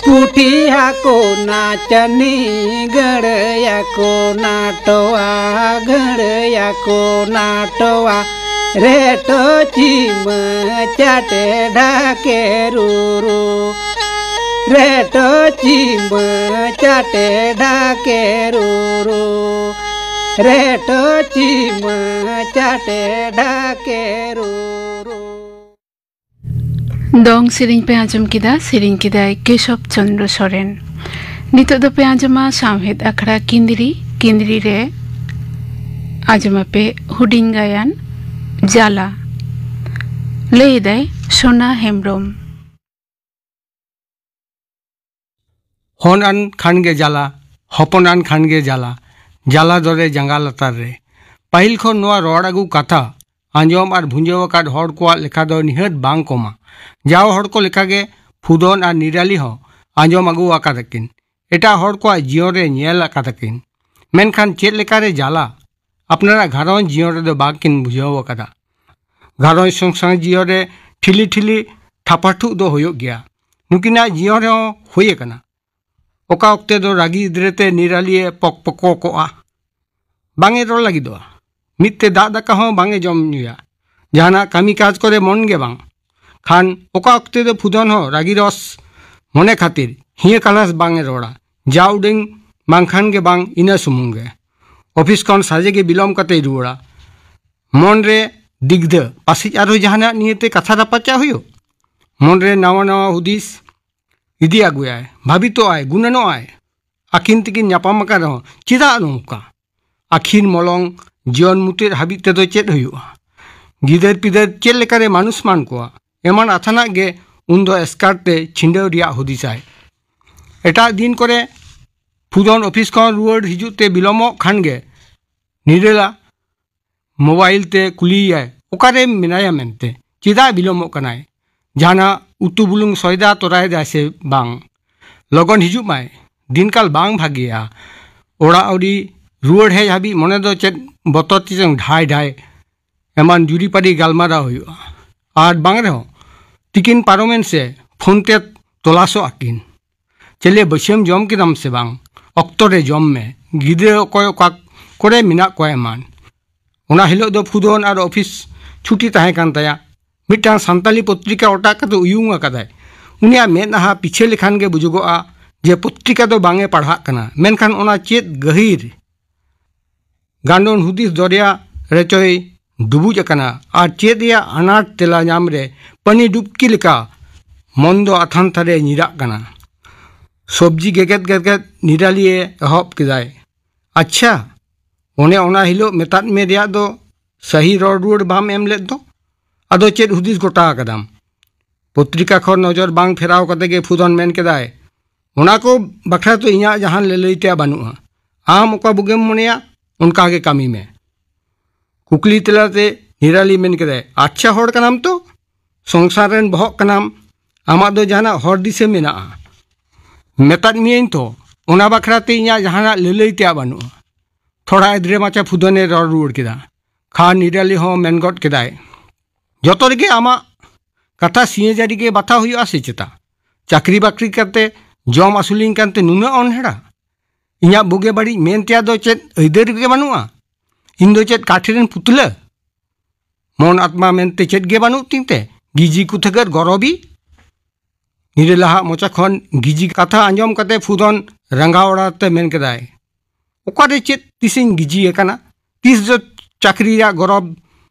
ᱯᱩᱴᱷᱤ ᱟᱠᱚ ᱱᱟᱪᱟᱱᱤ ᱜᱟᱹᱲᱟᱹᱭᱟᱠᱚ ᱱᱟᱴᱚᱣᱟ, ᱜᱟᱹᱲᱟᱹᱭᱟᱠᱚ ᱱᱟᱴᱚᱣᱟ᱾ ᱨᱮᱴᱚ ᱪᱤᱢᱟᱹ ᱪᱟᱴᱮ ᱰᱷᱟᱠᱮ ᱨᱩᱨᱩ, ᱨᱮᱴᱚ ᱪᱤᱢᱟᱹ ᱪᱟᱴᱮ ᱰᱷᱟᱠᱮ ᱨᱩᱨᱩ, ᱨᱮᱴᱚ ᱪᱤᱢᱟᱹ ᱪᱟᱴᱮ ᱰᱷᱟᱠᱮ ᱨᱩᱨᱩ᱾ ᱫᱚᱝ ᱥᱮᱨᱮᱧ ᱯᱮ ᱟᱸᱡᱚᱢ ᱠᱮᱫᱟ, ᱥᱮᱨᱮᱧ ᱠᱮᱫᱟᱭ ᱠᱮᱥᱚᱵ ᱪᱚᱱᱫᱨᱚ ᱥᱚᱨᱮᱱ᱾ ᱱᱤᱛᱚᱜ ᱫᱚᱯᱮ ᱟᱸᱡᱚᱢᱟ ᱥᱟᱶᱦᱮᱫ ᱟᱠᱷᱲᱟ ᱠᱤᱸᱫᱽᱨᱤ, ᱠᱤᱸᱫᱽᱨᱤ ᱨᱮ ᱟᱸᱡᱚᱢᱟᱯᱮ ᱦᱩᱰᱤᱧ ᱜᱟᱭᱟᱱ ᱡᱟᱞᱟ᱾ ᱞᱟᱹᱭ ᱮᱫᱟᱭ ᱥᱳᱱᱟ ᱦᱮᱢᱵᱽᱨᱚᱢ᱾ ᱦᱚᱱ ᱟᱱ ᱠᱷᱟᱱ ᱜᱮ ᱡᱟᱞᱟ, ᱦᱚᱯᱚᱱ ᱟᱱ ᱠᱷᱟᱱ ᱜᱮ ᱡᱟᱞᱟ, ᱡᱟᱞᱟ ᱫᱚᱨᱮ ᱡᱟᱸᱜᱟ ᱞᱟᱛᱟᱨ ᱨᱮ᱾ ᱯᱟᱹᱦᱤᱞ ᱠᱷᱚᱱ ᱱᱚᱣᱟ ᱨᱚᱲ ᱟᱹᱜᱩ ᱠᱟᱛᱷᱟ ᱟᱸᱡᱚᱢ ᱟᱨ ᱵᱷᱩᱸᱡᱟᱹᱣ ᱟᱠᱟᱫ ᱦᱚᱲ ᱠᱚᱣᱟᱜ ᱞᱮᱠᱷᱟ ᱫᱚ ᱱᱤᱦᱟᱹᱛ ᱵᱟᱝ ᱠᱚᱢᱟ᱾ ᱡᱟᱣ ᱦᱚᱲ ᱠᱚ ᱞᱮᱠᱟᱜᱮ ᱯᱷᱩᱫᱚᱱ ᱟᱨ ᱱᱤᱨᱟᱞᱤ ᱦᱚᱸ ᱟᱸᱡᱚᱢ ᱟᱹᱜᱩ ᱟᱠᱟᱫᱟᱠᱤᱱ᱾ ᱮᱴᱟᱜ ᱦᱚᱲ ᱠᱚᱣᱟᱜ ᱡᱤᱭᱚᱱ ᱨᱮ ᱧᱮᱞ ᱟᱠᱟᱫᱟᱠᱤᱱ᱾ ᱢᱮᱱᱠᱷᱟᱱ ᱪᱮᱫ ᱞᱮᱠᱟᱨᱮ ᱡᱟᱞᱟ ᱟᱯᱱᱟᱨᱟᱜ ᱜᱷᱟᱨᱚᱸᱡᱽ ᱡᱤᱭᱚᱱ ᱨᱮᱫᱚ ᱵᱟᱝᱠᱤᱱ ᱵᱩᱡᱷᱟᱹᱣ ᱟᱠᱟᱫᱟ᱾ ᱜᱷᱟᱨᱚᱸᱡᱽ ᱥᱚᱝᱥᱟᱨ ᱡᱤᱭᱚᱱ ᱨᱮ ᱴᱷᱤᱞᱤ ᱴᱷᱤᱞᱤ ᱴᱷᱟᱯᱟᱴᱷᱩᱜ ᱫᱚ ᱦᱩᱭᱩᱜ ᱜᱮᱭᱟ᱾ ᱱᱩᱠᱤᱱᱟᱜ ᱡᱤᱭᱚᱱ ᱨᱮᱦᱚᱸ ᱦᱩᱭ ᱟᱠᱟᱱᱟ᱾ ᱚᱠᱟ ᱚᱠᱛᱮ ᱫᱚ ᱨᱟᱹᱜᱤ ᱜᱤᱫᱽᱨᱟᱹ ᱛᱮ ᱱᱤᱨᱟᱞᱤᱭᱮ ᱯᱚᱠ ᱯᱚᱠᱚ ᱠᱚᱜᱼᱟ᱾ ᱵᱟᱝ ᱮ ᱨᱚᱲ ᱞᱟᱹᱜᱤᱫᱚᱜᱼᱟ᱾ ᱢᱤᱫ ᱛᱮ ᱫᱟᱜ ᱫᱟᱠᱟ ᱦᱚᱸ ᱵᱟᱝ ᱮ ᱡᱚᱢ ᱧᱩᱭᱟ᱾ ᱡᱟᱦᱟᱱᱟᱜ ᱠᱟᱹᱢᱤ ᱠᱟᱡᱽ ᱠᱚᱨᱮ ᱢᱚᱱ ᱜᱮ ᱵᱟᱝ᱾ ᱠᱷᱟᱱ ᱚᱠᱟ ᱚᱠᱛᱮ ᱫᱚ ᱯᱷᱩᱫᱚᱱ ᱦᱚᱸ ᱨᱟᱹᱜᱤ ᱨᱚᱥ ᱢᱚᱱᱮ ᱠᱷᱟᱹᱛᱤᱨ ᱦᱤᱭᱟᱹ ᱠᱟᱞᱟᱥ ᱵᱟᱝ ᱮ ᱨᱚᱲᱟ᱾ ᱡᱟ ᱩᱰᱟᱹᱝ ᱵᱟᱝᱠᱷᱟᱱ ᱜᱮ ᱵᱟᱝ, ᱤᱱᱟᱹ ᱥᱩᱢᱩᱝ ᱜᱮ᱾ ᱚᱯᱷᱤᱥ ᱠᱷᱚᱱ ᱥᱟᱡᱮ ᱜᱮ ᱵᱤᱞᱚᱢ ᱠᱟᱛᱮᱭ ᱨᱩᱣᱟᱹᱲᱟ᱾ ᱢᱚᱱ ᱨᱮ ᱫᱤᱜᱽᱫᱷᱟᱹ, ᱯᱟᱥᱮᱡ ᱟᱨᱦᱚᱸ ᱡᱟᱦᱟᱱᱟᱜ ᱱᱤᱭᱮᱛᱮ ᱠᱟᱛᱷᱟ ᱨᱟᱯᱟᱪᱟᱜ ᱦᱩᱭᱩᱜ᱾ ᱢᱚᱱ ᱨᱮ ᱱᱟᱣᱟ ᱱᱟᱣᱟ ᱦᱩᱫᱤᱥ ᱤᱫᱤ ᱟᱹᱜᱩᱭᱟᱭ, ᱵᱷᱟᱵᱤᱛᱚᱜᱼᱟᱭ, ᱜᱩᱱᱟᱹᱱᱚᱜᱼᱟᱭ᱾ ᱟᱹᱠᱤᱱ ᱛᱮᱠᱤᱱ ᱧᱟᱯᱟᱢ ᱟᱠᱟᱱ ᱨᱮᱦᱚᱸ ᱪᱮᱫᱟᱜ ᱱᱚᱝᱠᱟ? ᱟᱹᱠᱷᱤᱨ ᱢᱚᱞᱚᱝ ᱡᱤᱭᱚᱱ ᱢᱩᱪᱟᱹᱫ ᱦᱟᱹᱵᱤᱡ ᱛᱮᱫᱚ ᱪᱮᱫ ᱦᱩᱭᱩᱜᱼᱟ? ᱜᱤᱫᱟᱹᱨ ᱯᱤᱫᱟᱹᱨ ᱪᱮᱫ ᱞᱮᱠᱟᱨᱮ ᱢᱟᱱᱩᱥ ᱢᱟᱱ ᱠᱚᱣᱟ? ᱮᱢᱟᱱ ᱟᱛᱷᱟᱱᱟᱜ ᱜᱮ ᱩᱱᱫᱚ ᱮᱥᱠᱟᱨ ᱛᱮ ᱪᱷᱤᱸᱰᱟᱹᱣ ᱨᱮᱭᱟᱜ ᱦᱩᱫᱤᱥᱟᱭ᱾ ᱮᱴᱟᱜ ᱫᱤᱱ ᱠᱚᱨᱮ ᱯᱷᱩᱫᱚᱱ ᱚᱯᱷᱤᱥ ᱠᱷᱚᱱ ᱨᱩᱣᱟᱹᱲ ᱦᱤᱡᱩᱜ ᱛᱮ ᱵᱤᱞᱚᱢᱚᱜ ᱠᱷᱟᱱ ᱜᱮ ᱱᱤᱨᱟᱹᱞᱟ ᱢᱳᱵᱟᱭᱤᱞ ᱛᱮ ᱠᱩᱞᱤᱭᱮᱭᱟᱭ, "ᱚᱠᱟᱨᱮ ᱢᱮᱱᱟᱭᱟ ᱢᱮᱱᱛᱮ? ᱪᱮᱫᱟᱜ ᱵᱤᱞᱚᱢᱚᱜ ᱠᱟᱱᱟᱭ? ᱡᱟᱦᱟᱱᱟᱜ ᱩᱛᱩ ᱵᱩᱞᱩᱝ ᱥᱚᱭᱫᱟ ᱛᱚᱨᱟᱭᱮᱫᱟᱭ ᱥᱮ ᱵᱟᱝ? ᱞᱚᱜᱚᱱ ᱦᱤᱡᱩᱜ ᱢᱟᱭ, ᱫᱤᱱᱠᱟᱞ ᱵᱟᱝ ᱵᱷᱟᱜᱮᱭᱟ᱾" ᱚᱲᱟᱜ ᱟᱹᱣᱨᱤ ᱨᱩᱣᱟᱹᱲ ᱦᱮᱡ ᱦᱟᱹᱵᱤᱡ ᱢᱚᱱᱮ ᱫᱚ ᱪᱮᱫ ᱵᱚᱛᱚᱨ ᱛᱮᱪᱚᱝ ᱰᱷᱟᱭ ᱰᱷᱟᱭ᱾ ᱮᱢᱟᱱ ᱡᱩᱨᱤᱯᱟᱹᱨᱤ ᱜᱟᱞᱢᱟᱨᱟᱣ ᱦᱩᱭᱩᱜᱼᱟ᱾ ᱟᱨ ᱵᱟᱝ ᱨᱮᱦᱚᱸ ᱛᱤᱠᱤᱱ ᱯᱟᱨᱚᱢᱮᱱ ᱥᱮ ᱯᱷᱳᱱ ᱛᱮ ᱛᱚᱞᱟᱥᱚᱜ ᱟᱹᱠᱤᱱ᱾ ᱪᱮᱞᱮ, ᱵᱟᱹᱥᱭᱟᱹᱢ ᱡᱚᱢ ᱠᱮᱫᱟᱢ ᱥᱮ ᱵᱟᱝ? ᱚᱠᱛᱚ ᱨᱮ ᱡᱚᱢ ᱢᱮ, ᱜᱤᱫᱽᱨᱟᱹ ᱚᱠᱚᱭ ᱚᱠᱟ ᱠᱚᱨᱮ ᱢᱮᱱᱟᱜ ᱠᱚᱣᱟ ᱮᱢᱟᱱ᱾ ᱚᱱᱟ ᱦᱤᱞᱳᱜ ᱫᱚ ᱯᱷᱩᱫᱚᱱ ᱟᱨ ᱚᱯᱷᱤᱥ ᱪᱷᱩᱴᱤ ᱛᱟᱦᱮᱸ ᱠᱟᱱ ᱛᱟᱭᱟ᱾ ᱢᱤᱫᱴᱟᱝ ᱥᱟᱱᱛᱟᱞᱤ ᱯᱚᱛᱨᱤᱠᱟ ᱚᱴᱟᱜ ᱠᱟᱛᱮ ᱩᱭᱩᱝ ᱟᱠᱟᱫᱟᱭ᱾ ᱩᱱᱤᱭᱟᱜ ᱢᱮᱫᱦᱟ ᱯᱤᱪᱷᱟᱹ ᱞᱮᱠᱷᱟᱱ ᱜᱮ ᱵᱩᱡᱩᱜᱚᱜᱼᱟ ᱡᱮ ᱯᱚᱛᱨᱤᱠᱟ ᱫᱚ ᱵᱟᱝ ᱮ ᱯᱟᱲᱦᱟᱜ ᱠᱟᱱᱟ, ᱢᱮᱱᱠᱷᱟᱱ ᱚᱱᱟ ᱪᱮᱫ ᱜᱟᱹᱦᱤᱨ ᱜᱟᱱᱰᱚᱱ ᱦᱩᱫᱤᱥ ᱫᱚᱨᱭᱟ ᱨᱮᱪᱚᱭ ᱰᱩᱵᱩᱡ ᱟᱠᱟᱱᱟ ᱟᱨ ᱪᱮᱫ ᱨᱮᱭᱟᱜ ᱟᱱᱟᱴ ᱛᱮᱞᱟ ᱧᱟᱢ ᱨᱮ ᱯᱟᱹᱱᱤ ᱰᱩᱵᱠᱤ ᱞᱮᱠᱟ ᱢᱚᱱ ᱫᱚ ᱟᱛᱷᱟᱱ ᱛᱷᱟᱨᱮ ᱧᱤᱨᱟᱜ ᱠᱟᱱᱟ᱾ ᱥᱚᱵᱽᱡᱤ ᱜᱮᱜᱮᱫ ᱜᱮᱜᱮᱫ ᱱᱤᱨᱟᱞᱤᱭᱮ ᱮᱦᱚᱵ ᱠᱮᱫᱟᱭ, "ᱟᱪᱪᱷᱟ, ᱚᱱᱮ ᱚᱱᱟ ᱦᱤᱞᱳᱜ ᱢᱮᱛᱟᱫ ᱢᱮ ᱨᱮᱭᱟᱜ ᱫᱚ ᱥᱟᱹᱦᱤ ᱨᱚᱲ ᱨᱩᱣᱟᱹᱲ ᱵᱟᱢ ᱮᱢ ᱞᱮᱫ ᱫᱚ? ᱟᱫᱚ ᱪᱮᱫ ᱦᱩᱫᱤᱥ ᱜᱚᱴᱟ ᱟᱠᱟᱫᱟᱢ?" ᱯᱚᱛᱨᱤᱠᱟ ᱠᱷᱚᱱ ᱱᱚᱡᱚᱨ ᱵᱟᱝ ᱯᱷᱮᱨᱟᱣ ᱠᱟᱛᱮ ᱜᱮ ᱯᱷᱩᱫᱚᱱ ᱢᱮᱱ ᱠᱮᱫᱟᱭ, "ᱚᱱᱟ ᱠᱚ ᱵᱟᱠᱷᱨᱟ ᱛᱚ ᱤᱧᱟᱹᱜ ᱡᱟᱦᱟᱱ ᱞᱟᱹᱞᱟᱹᱭ ᱛᱮᱭᱟᱜ ᱵᱟᱹᱱᱩᱜᱼᱟ᱾ ᱟᱢ ᱚᱠᱟ ᱵᱩᱜᱮᱢ ᱢᱚᱱᱮᱭᱟ, ᱚᱱᱠᱟ ᱜᱮ ᱠᱟᱹᱢᱤ ᱢᱮ᱾" ᱠᱩᱠᱞᱤ ᱛᱮᱞᱟᱛᱮ ᱱᱤᱨᱟᱞᱤ ᱢᱮᱱ ᱠᱮᱫᱟᱭ, "ᱟᱪᱪᱷᱟ ᱦᱚᱲ ᱠᱟᱱᱟᱢ ᱛᱚ, ᱥᱚᱝᱥᱟᱨ ᱨᱮᱱ ᱵᱚᱦᱚᱜ ᱠᱟᱱᱟᱢ, ᱟᱢᱟᱜ ᱫᱚ ᱡᱟᱦᱟᱱᱟᱜ ᱦᱚᱨ ᱫᱤᱥᱟᱹ ᱢᱮᱱᱟᱜᱼᱟ?" "ᱢᱮᱛᱟᱫ ᱢᱤᱭᱟᱹᱧ ᱛᱚ, ᱚᱱᱟ ᱵᱟᱠᱷᱨᱟ ᱛᱮ ᱤᱧᱟᱹᱜ ᱡᱟᱦᱟᱱᱟᱜ ᱞᱟᱹᱞᱟᱹᱭ ᱛᱮᱭᱟᱜ ᱵᱟᱹᱱᱩᱜᱼᱟ᱾" ᱛᱷᱚᱲᱟ ᱮᱫᱽᱨᱮ ᱢᱟᱪᱷᱟ ᱯᱷᱩᱫᱚᱱᱮ ᱨᱚᱲ ᱨᱩᱣᱟᱹᱲ ᱠᱮᱫᱟ᱾ ᱠᱷᱟᱱ ᱱᱤᱨᱟᱞᱤ ᱦᱚᱸ ᱢᱮᱱ ᱜᱚᱫ ᱠᱮᱫᱟᱭ, "ᱡᱚᱛᱚ ᱨᱮᱜᱮ ᱟᱢᱟᱜ ᱠᱟᱛᱷᱟ ᱥᱤᱭᱟᱹ ᱡᱟᱹᱨᱤ ᱜᱮ ᱵᱟᱛᱟᱣ ᱦᱩᱭᱩᱜᱼᱟ ᱥᱮ ᱪᱮᱛᱟ? ᱪᱟᱹᱠᱨᱤ ᱵᱟᱹᱠᱨᱤ ᱠᱟᱛᱮ ᱡᱚᱢ ᱟᱹᱥᱩᱞᱤᱧ ᱠᱟᱱᱛᱮ ᱱᱩᱱᱟᱹᱜ ᱚᱱᱦᱮᱲᱟ? ᱤᱧᱟᱹᱜ ᱵᱩᱜᱤ ᱵᱟᱹᱲᱤᱡ ᱢᱮᱱ ᱛᱮᱭᱟᱜ ᱫᱚ ᱪᱮᱫ ᱟᱹᱭᱫᱟᱹᱨ ᱜᱮ ᱵᱟᱹᱱᱩᱜᱼᱟ? ᱤᱧ ᱫᱚ ᱪᱮᱫ ᱠᱟᱴᱷ ᱨᱮᱱ ᱯᱩᱛᱞᱟᱹ? ᱢᱚᱱ ᱟᱛᱢᱟ ᱢᱮᱱᱛᱮ ᱪᱮᱫ ᱜᱮ ᱵᱟᱹᱱᱩᱜ ᱛᱤᱧ ᱛᱮ? ᱜᱤᱡᱤ ᱠᱩᱛᱷᱟᱹᱜᱟᱹᱨ ᱜᱚᱨᱚᱵᱤ?" ᱱᱤᱨᱟᱞᱟᱦᱟᱜ ᱢᱚᱪᱟ ᱠᱷᱚᱱ ᱜᱤᱡᱤ ᱠᱟᱛᱷᱟ ᱟᱸᱡᱚᱢ ᱠᱟᱛᱮ ᱯᱷᱩᱫᱚᱱ ᱨᱟᱸᱜᱟᱣ ᱚᱲᱟ ᱛᱮ ᱢᱮᱱ ᱠᱮᱫᱟᱭ, "ᱚᱠᱟᱨᱮ ᱪᱮᱫ ᱛᱤᱥᱤᱧ ᱜᱤᱡᱤ ᱟᱠᱟᱱᱟ? ᱛᱤᱥ ᱫᱚ ᱪᱟᱹᱠᱨᱤ ᱨᱮᱭᱟᱜ ᱜᱚᱨᱚᱵᱽ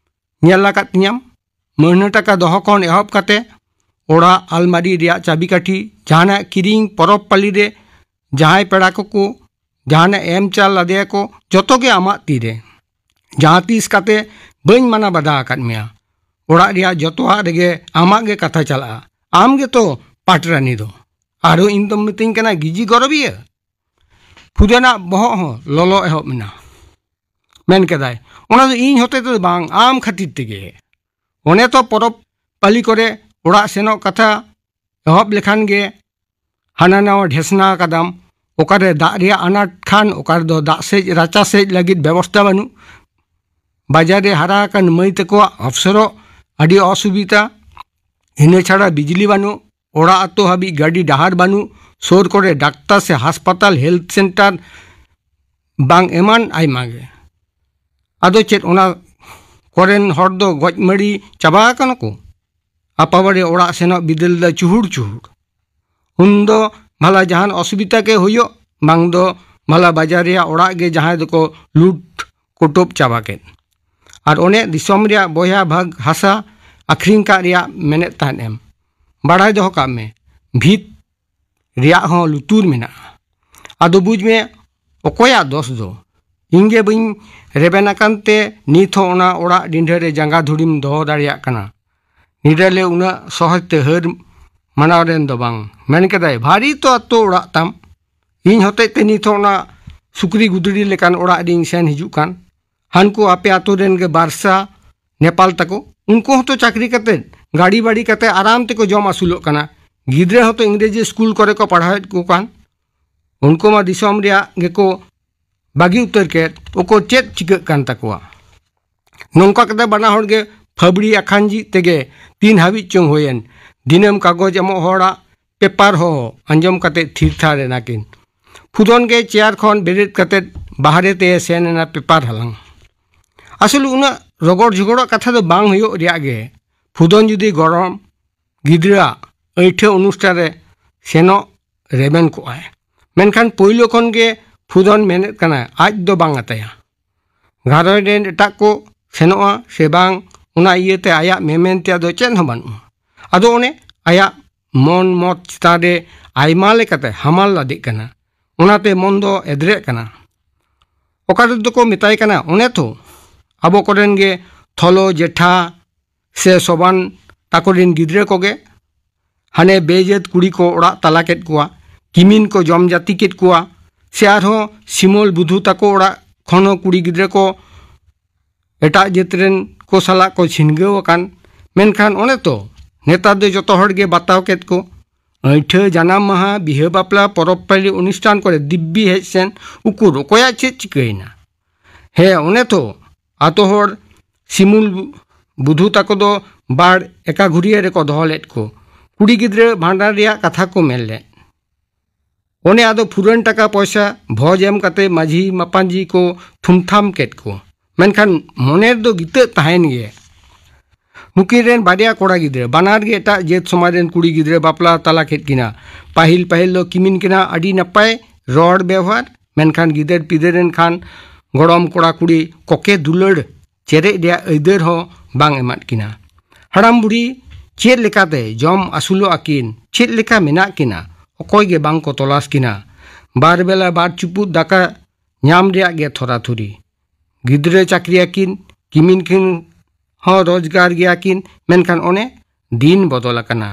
ᱧᱮᱞ ᱟᱠᱟᱫ ᱛᱤᱧᱟᱢ? ᱢᱟᱹᱦᱱᱟᱹ ᱴᱟᱠᱟ ᱫᱚᱦᱚ ᱠᱷᱚᱱ ᱮᱦᱚᱵ ᱠᱟᱛᱮ ᱚᱲᱟᱜ ᱟᱞᱢᱟᱨᱤ ᱨᱮᱭᱟᱜ ᱪᱟᱹᱵᱤ ᱠᱟᱹᱴᱷᱤ, ᱡᱟᱦᱟᱱᱟᱜ ᱠᱤᱨᱤᱧ, ᱯᱚᱨᱚᱵᱽ ᱯᱟᱹᱞᱤ ᱨᱮ ᱡᱟᱦᱟᱸᱭ ᱯᱮᱲᱟ ᱠᱚᱠᱚ ᱡᱟᱦᱟᱱᱟᱜ ᱮᱢ ᱪᱟᱞ ᱞᱟᱫᱮᱭᱟᱠᱚ, ᱡᱚᱛᱚ ᱜᱮ ᱟᱢᱟᱜ ᱛᱤᱨᱮ᱾ ᱡᱟᱦᱟᱸ ᱛᱤᱥ ᱠᱟᱛᱮ ᱵᱟᱹᱧ ᱢᱟᱱᱟ ᱵᱟᱫᱷᱟ ᱟᱠᱟᱫ ᱢᱮᱭᱟ᱾ ᱚᱲᱟᱜ ᱨᱮᱭᱟᱜ ᱡᱚᱛᱚᱣᱟᱜ ᱨᱮᱜᱮ ᱟᱢᱟᱜ ᱜᱮ ᱠᱟᱛᱷᱟ ᱪᱟᱞᱟᱜᱼᱟ᱾ ᱟᱢ ᱜᱮᱛᱚ ᱯᱟᱴᱨᱟᱱᱤ ᱫᱚ᱾ ᱟᱨᱦᱚᱸ ᱤᱧ ᱫᱚᱢ ᱢᱤᱛᱟᱹᱧ ᱠᱟᱱᱟ ᱜᱤᱡᱤ ᱜᱚᱨᱚᱵᱤᱭᱟᱹ?" ᱯᱷᱩᱫᱟᱹᱱᱟᱜ ᱵᱚᱦᱚᱜ ᱦᱚᱸ ᱞᱚᱞᱚ ᱮᱦᱚᱵ ᱮᱱᱟ᱾ ᱢᱮᱱ ᱠᱮᱫᱟᱭ, "ᱚᱱᱟ ᱫᱚ ᱤᱧ ᱦᱚᱛᱮ ᱛᱮᱫᱚ ᱵᱟᱝ, ᱟᱢ ᱠᱷᱟᱹᱛᱤᱨ ᱛᱮᱜᱮ᱾ ᱚᱱᱮ ᱛᱚ ᱯᱚᱨᱚᱵᱽ ᱯᱟᱹᱞᱤ ᱠᱚᱨᱮ ᱚᱲᱟᱜ ᱥᱮᱱᱚᱜ ᱠᱟᱛᱷᱟ ᱮᱦᱚᱵ ᱞᱮᱠᱷᱟᱱ ᱜᱮ ᱦᱟᱱᱟ ᱱᱟᱣᱟ ᱰᱷᱮᱥᱱᱟ ᱟᱠᱟᱫᱟᱢ᱾ ᱚᱠᱟᱨᱮ ᱫᱟᱜ ᱨᱮᱭᱟᱜ ᱟᱱᱟᱴ ᱠᱷᱟᱱ ᱚᱠᱟ ᱨᱮᱫᱚ ᱫᱟᱜ ᱥᱮᱡ ᱨᱟᱪᱟ ᱥᱮᱡ ᱞᱟᱹᱜᱤᱫ ᱵᱮᱵᱚᱥᱛᱷᱟ ᱵᱟᱹᱱᱩᱜ᱾ ᱵᱟᱡᱟᱨ ᱨᱮ ᱦᱟᱨᱟ ᱟᱠᱟᱱ ᱢᱟᱹᱭ ᱛᱟᱠᱚᱣᱟᱜ ᱚᱯᱥᱚᱨᱚᱜ ᱟᱹᱰᱤ ᱚᱥᱩᱵᱤᱫᱷᱟ᱾ ᱤᱱᱟᱹ ᱪᱷᱟᱲᱟ ᱵᱤᱡᱽᱞᱤ ᱵᱟᱹᱱᱩᱜ᱾ ᱚᱲᱟᱜ ᱟᱛᱳ ᱦᱟᱹᱵᱤᱡ ᱜᱟᱹᱰᱤ ᱰᱟᱦᱟᱨ ᱵᱟᱹᱱᱩᱜ, ᱥᱩᱨ ᱠᱚᱨᱮ ᱰᱟᱠᱛᱟᱨ ᱥᱮ ᱦᱟᱥᱯᱟᱛᱟᱞ, ᱦᱮᱞᱛᱷ ᱥᱮᱱᱴᱟᱨ ᱵᱟᱝ, ᱮᱢᱟᱱ ᱟᱭᱢᱟ ᱜᱮ᱾ ᱟᱫᱚ ᱪᱮᱫ ᱚᱱᱟ ᱠᱚᱨᱮᱱ ᱦᱚᱲ ᱫᱚ ᱜᱚᱡ ᱢᱟᱹᱲᱤ ᱪᱟᱵᱟ ᱟᱠᱟᱱᱟ ᱠᱚ? ᱟᱯᱟᱵᱟᱲᱮ ᱚᱲᱟᱜ ᱥᱮᱱᱚᱜ ᱵᱤᱫᱟᱹᱞ ᱫᱚ ᱪᱩᱦᱩᱲ ᱪᱩᱦᱩᱲ᱾ ᱩᱱ ᱫᱚ ᱵᱷᱟᱞᱟ ᱡᱟᱦᱟᱱ ᱚᱥᱩᱵᱤᱫᱷᱟ ᱜᱮ ᱦᱩᱭᱩᱜ, ᱵᱟᱝ ᱫᱚ ᱵᱷᱟᱞᱟ ᱵᱟᱡᱟᱨ ᱨᱮᱭᱟᱜ ᱚᱲᱟᱜ ᱜᱮ ᱡᱟᱦᱟᱸᱭ ᱫᱚᱠᱚ ᱞᱩᱴ ᱠᱩᱴᱩᱵ ᱪᱟᱵᱟ ᱠᱮᱫ᱾ ᱟᱨ ᱚᱱᱮ ᱫᱤᱥᱚᱢ ᱨᱮᱭᱟᱜ ᱵᱚᱭᱦᱟ ᱵᱷᱟᱜᱽ ᱦᱟᱥᱟ ᱟᱹᱠᱷᱨᱤᱧ ᱠᱟᱜ ᱨᱮᱭᱟᱜ ᱢᱮᱱᱮᱫ ᱛᱟᱦᱮᱸᱫ ᱮᱢ᱾ ᱵᱟᱲᱟᱭ ᱫᱚᱦᱚ ᱠᱟᱜ ᱢᱮ, ᱵᱷᱤᱛ ᱨᱮᱭᱟᱜ ᱦᱚᱸ ᱞᱩᱛᱩᱨ ᱢᱮᱱᱟᱜᱼᱟ᱾ ᱟᱫᱚ ᱵᱩᱡᱽ ᱢᱮ, ᱚᱠᱚᱭᱟᱜ ᱫᱚᱥ ᱫᱚ? ᱤᱧ ᱜᱮ ᱵᱟᱹᱧ ᱨᱮᱵᱮᱱ ᱟᱠᱟᱱ ᱛᱮ ᱱᱤᱛ ᱦᱚᱸ ᱚᱱᱟ ᱚᱲᱟᱜ ᱰᱤᱸᱰᱷᱟᱹ ᱨᱮ ᱡᱟᱸᱜᱟ ᱫᱷᱩᱲᱤᱢ ᱫᱚᱦᱚ ᱫᱟᱲᱮᱭᱟᱜ ᱠᱟᱱᱟ᱾ ᱱᱤᱰᱟᱹᱞᱮ ᱩᱱᱟᱹᱜ ᱥᱚᱦᱚᱡᱽ ᱛᱮ ᱦᱟᱹᱨ ᱢᱟᱱᱟᱣ ᱨᱮᱱ ᱫᱚ ᱵᱟᱝ᱾ ᱢᱮᱱ ᱠᱮᱫᱟᱭ, "ᱵᱷᱟᱹᱨᱤ ᱛᱚ ᱟᱛᱳ ᱚᱲᱟᱜ ᱛᱟᱢ᱾ ᱤᱧ ᱦᱚᱛᱮᱡ ᱛᱮ ᱱᱤᱛ ᱦᱚᱸ ᱚᱱᱟ ᱥᱩᱠᱨᱤ ᱜᱩᱫᱽᱲᱤ ᱞᱮᱠᱟᱱ ᱚᱲᱟᱜ ᱨᱤᱧ ᱥᱮᱱ ᱦᱤᱡᱩᱜ ᱠᱟᱱ᱾ ᱦᱟᱱᱠᱩ ᱟᱯᱮ ᱟᱛᱳ ᱨᱮᱱ ᱜᱮ ᱵᱟᱨᱥᱟ ᱱᱮᱯᱟᱞ ᱛᱟᱠᱚ, ᱩᱱᱠᱩ ᱦᱚᱸᱛᱚ ᱪᱟᱹᱠᱨᱤ ᱠᱟᱛᱮ, ᱜᱟᱹᱰᱤ ᱵᱟᱹᱲᱤ ᱠᱟᱛᱮ ᱟᱨᱟᱢ ᱛᱮᱠᱚ ᱡᱚᱢ ᱟᱹᱥᱩᱞᱚᱜ ᱠᱟᱱᱟ᱾ ᱜᱤᱫᱽᱨᱟᱹ ᱦᱚᱸᱛᱚ ᱤᱝᱨᱮᱡᱤ ᱥᱠᱩᱞ ᱠᱚᱨᱮ ᱠᱚ ᱯᱟᱲᱦᱟᱣᱮᱫ ᱠᱚ ᱠᱟᱱ᱾ ᱩᱱᱠᱩ ᱢᱟ ᱫᱤᱥᱚᱢ ᱨᱮᱭᱟᱜ ᱜᱮᱠᱚ ᱵᱟᱹᱜᱤ ᱩᱛᱟᱹᱨ ᱠᱮᱫ, ᱩᱠᱩᱨ ᱪᱮᱫ ᱪᱤᱠᱟᱹᱜ ᱠᱟᱱ ᱛᱟᱠᱚᱣᱟ?" ᱱᱚᱝᱠᱟ ᱠᱟᱛᱮ ᱵᱟᱱᱟ ᱦᱚᱲ ᱜᱮ ᱯᱷᱟᱹᱵᱽᱲᱤ ᱟᱠᱷᱟᱱᱡᱤ ᱛᱮᱜᱮ ᱛᱤᱱ ᱦᱟᱹᱵᱤᱡ ᱪᱚᱝ ᱦᱩᱭᱮᱱ᱾ ᱫᱤᱱᱟᱹᱢ ᱠᱟᱜᱚᱡᱽ ᱮᱢᱚᱜ ᱦᱚᱲᱟᱜ ᱯᱮᱯᱟᱨ ᱦᱚᱸ ᱟᱸᱡᱚᱢ ᱠᱟᱛᱮ ᱛᱷᱤᱨ ᱛᱷᱟᱨ ᱮᱱᱟ ᱠᱤᱱ᱾ ᱯᱷᱩᱫᱚᱱ ᱜᱮ ᱪᱮᱭᱟᱨ ᱠᱷᱚᱱ ᱵᱮᱨᱮᱫ ᱠᱟᱛᱮ ᱵᱟᱦᱨᱮ ᱛᱮ ᱥᱮᱱ ᱮᱱᱟ ᱯᱮᱯᱟᱨ ᱦᱟᱞᱟᱝ᱾ ᱟᱥᱚᱞ ᱩᱱᱟᱹᱜ ᱨᱚᱜᱚᱲ ᱡᱷᱚᱜᱚᱲᱚᱜ ᱠᱟᱛᱷᱟ ᱫᱚ ᱵᱟᱝ ᱦᱩᱭᱩᱜ ᱨᱮᱭᱟᱜ ᱜᱮ᱾ ᱯᱷᱩᱫᱚᱱ ᱡᱩᱫᱤ ᱜᱚᱲᱚᱢ ᱜᱤᱫᱽᱨᱟᱹᱣᱟᱜ ᱟᱹᱭᱴᱷᱟᱹ ᱚᱱᱩᱥᱴᱷᱟᱱ ᱨᱮ ᱥᱮᱱᱚᱜ ᱨᱮᱵᱮᱱ ᱠᱚᱜᱼᱟᱭ, ᱢᱮᱱᱠᱷᱟᱱ ᱯᱳᱭᱞᱳ ᱠᱷᱚᱱ ᱜᱮ ᱯᱷᱩᱫᱚᱱ ᱢᱮᱱᱮᱫ ᱠᱟᱱᱟᱭ ᱟᱡ ᱫᱚ ᱵᱟᱝ ᱟᱛᱟᱭᱟ᱾ ᱜᱷᱟᱨᱚᱸᱡᱽ ᱨᱮᱱ ᱮᱴᱟᱜ ᱠᱚ ᱥᱮᱱᱚᱜᱼᱟ ᱥᱮ ᱵᱟᱝ, ᱚᱱᱟ ᱤᱭᱟᱹᱛᱮ ᱟᱭᱟᱜ ᱢᱮᱢᱮᱱ ᱛᱮᱭᱟᱜ ᱫᱚ ᱪᱮᱫ ᱦᱚᱸ ᱵᱟᱹᱱᱩᱜᱼᱟ᱾ ᱟᱫᱚ ᱚᱱᱮ ᱟᱭᱟᱜ ᱢᱚᱱ ᱢᱚᱛ ᱪᱮᱛᱟᱱ ᱨᱮ ᱟᱭᱢᱟ ᱞᱮᱠᱟᱛᱮ ᱦᱟᱢᱟᱞ ᱞᱟᱫᱮᱜ ᱠᱟᱱᱟ, ᱚᱱᱟᱛᱮ ᱢᱚᱱ ᱫᱚ ᱮᱫᱽᱨᱮᱜ ᱠᱟᱱᱟ᱾ ᱚᱠᱟ ᱨᱮᱫᱚ ᱠᱚ ᱢᱮᱛᱟᱭ ᱠᱟᱱᱟ, ᱚᱱᱮ ᱛᱚ ᱟᱵᱚ ᱠᱚᱨᱮᱱ ᱜᱮ ᱛᱷᱚᱞᱚ ᱡᱮᱴᱷᱟ ᱥᱮ ᱥᱚᱵᱟᱱ ᱛᱟᱠᱚ ᱨᱮᱱ ᱜᱤᱫᱽᱨᱟᱹ ᱠᱚᱜᱮ ᱦᱟᱱᱮ ᱵᱮᱡᱟᱹᱛ ᱠᱩᱲᱤ ᱠᱚ ᱚᱲᱟᱜ ᱛᱟᱞᱟ ᱠᱮᱫ ᱠᱚᱣᱟ, ᱠᱤᱢᱤᱱ ᱠᱚ ᱡᱚᱢ ᱡᱟᱹᱛᱤ ᱠᱮᱫ ᱠᱚᱣᱟ, ᱥᱮ ᱟᱨᱦᱚᱸ ᱥᱤᱢᱚᱞ ᱵᱩᱫᱷᱩ ᱛᱟᱠᱚ ᱚᱲᱟᱜ ᱠᱷᱚᱱ ᱦᱚᱸ ᱠᱩᱲᱤ ᱜᱤᱫᱽᱨᱟᱹ ᱠᱚ ᱮᱴᱟᱜ ᱡᱟᱹᱛ ᱨᱮᱱ ᱠᱚ ᱥᱟᱞᱟᱜ ᱠᱚ ᱪᱷᱤᱱᱜᱟᱹᱣ ᱟᱠᱟᱱ᱾ ᱢᱮᱱᱠᱷᱟᱱ ᱚᱱᱮ ᱛᱚ, ᱱᱮᱛᱟᱨ ᱫᱚ ᱡᱚᱛᱚ ᱦᱚᱲ ᱜᱮ ᱵᱟᱛᱟᱣ ᱠᱮᱫ ᱠᱚ᱾ ᱟᱹᱭᱴᱷᱟᱹ, ᱡᱟᱱᱟᱢ ᱢᱟᱦᱟ, ᱵᱤᱦᱟᱹ ᱵᱟᱯᱞᱟ, ᱯᱚᱨᱚᱵᱽ ᱯᱟᱹᱞᱤ ᱚᱱᱩᱥᱴᱷᱟᱱ ᱠᱚᱨᱮ ᱫᱤᱵᱽᱵᱤ ᱦᱮᱡ ᱥᱮᱱ ᱩᱠᱩᱨ ᱚᱠᱚᱭᱟᱜ ᱪᱮᱫ ᱪᱤᱠᱟᱹᱭᱮᱱᱟ? ᱦᱮᱸ, ᱚᱱᱮ ᱛᱚ, ᱟᱛᱳ ᱦᱚᱲ ᱥᱤᱢᱩᱞ ᱵᱩᱫᱷᱩ ᱛᱟᱠᱚ ᱫᱚ ᱵᱟᱲ ᱮᱠᱟ ᱜᱷᱩᱨᱤᱭᱟᱹ ᱨᱮᱠᱚ ᱫᱚᱦᱚ ᱞᱮᱫ ᱠᱚ᱾ ᱠᱩᱲᱤ ᱜᱤᱫᱽᱨᱟᱹ ᱵᱷᱟᱸᱰᱟᱱ ᱨᱮᱭᱟᱜ ᱠᱟᱛᱷᱟ ᱠᱚ ᱢᱮᱱ ᱞᱮᱫ᱾ ᱚᱱᱮ ᱟᱫᱚ ᱯᱷᱩᱨᱟᱹᱱ ᱴᱟᱠᱟ ᱯᱚᱭᱥᱟ ᱵᱷᱚᱡᱽ ᱮᱢ ᱠᱟᱛᱮ ᱢᱟᱹᱡᱷᱤ ᱢᱟᱯᱟᱧᱡᱤ ᱠᱚ ᱛᱷᱩᱢᱛᱷᱟᱢ ᱠᱮᱫ ᱠᱚ᱾ ᱢᱮᱱᱠᱷᱟᱱ ᱢᱚᱱᱮ ᱨᱮᱫᱚ ᱜᱤᱛᱟᱹᱜ ᱛᱟᱦᱮᱱ ᱜᱮ᱾ ᱱᱩᱠᱤᱱ ᱨᱮᱱ ᱵᱟᱨᱭᱟ ᱠᱚᱲᱟ ᱜᱤᱫᱽᱨᱟᱹ, ᱵᱟᱱᱟᱨ ᱜᱮ ᱮᱴᱟᱜ ᱡᱟᱹᱛ ᱥᱚᱢᱟᱡᱽ ᱨᱮᱱ ᱠᱩᱲᱤ ᱜᱤᱫᱽᱨᱟᱹ, ᱵᱟᱯᱞᱟ ᱛᱟᱞᱟ ᱠᱮᱫ ᱠᱤᱱᱟ᱾ ᱯᱟᱹᱦᱤᱞ ᱯᱟᱹᱦᱤᱞ ᱫᱚ ᱠᱤᱢᱤᱱ ᱠᱤᱱᱟ ᱟᱹᱰᱤ ᱱᱟᱯᱟᱭ ᱨᱚᱲ ᱵᱮᱣᱦᱟᱨ, ᱢᱮᱱᱠᱷᱟᱱ ᱜᱤᱫᱟᱹᱨ ᱯᱤᱫᱟᱹᱨ ᱮᱱ ᱠᱷᱟᱱ ᱜᱚᱲᱚᱢ ᱠᱚᱲᱟ ᱠᱩᱲᱤ ᱠᱚᱠᱮ ᱫᱩᱞᱟᱹᱲ ᱪᱮᱨᱮᱡ ᱨᱮᱭᱟᱜ ᱟᱹᱭᱫᱟᱹᱨ ᱦᱚᱸ ᱵᱟᱝ ᱮᱢᱟᱫ ᱠᱤᱱᱟ᱾ ᱦᱟᱲᱟᱢ ᱵᱩᱲᱦᱤ ᱪᱮᱫ ᱞᱮᱠᱟᱛᱮ ᱡᱚᱢ ᱟᱹᱥᱩᱞᱚᱜ ᱟᱹᱠᱤᱱ, ᱪᱮᱫ ᱞᱮᱠᱟ ᱢᱮᱱᱟᱜ ᱠᱤᱱᱟ, ᱚᱠᱚᱭ ᱜᱮ ᱵᱟᱝ ᱠᱚ ᱛᱚᱞᱟᱥ ᱠᱤᱱᱟ᱾ ᱵᱟᱨ ᱵᱮᱞᱟ ᱵᱟᱨ ᱪᱩᱯᱩᱫ ᱫᱟᱠᱟ ᱧᱟᱢ ᱨᱮᱭᱟᱜ ᱜᱮ ᱛᱷᱚᱨᱟᱛᱷᱩᱨᱤ᱾ ᱜᱤᱫᱽᱨᱟᱹ ᱪᱟᱹᱠᱨᱤᱭᱟᱹᱠᱤᱱ, ᱠᱤᱢᱤᱱ ᱠᱤᱱ ᱦᱚᱸ ᱨᱳᱡᱽᱜᱟᱨ ᱜᱮᱭᱟ ᱠᱤᱱ, ᱢᱮᱱᱠᱷᱟᱱ ᱚᱱᱮ ᱫᱤᱱ ᱵᱚᱫᱚᱞ ᱟᱠᱟᱱᱟ᱾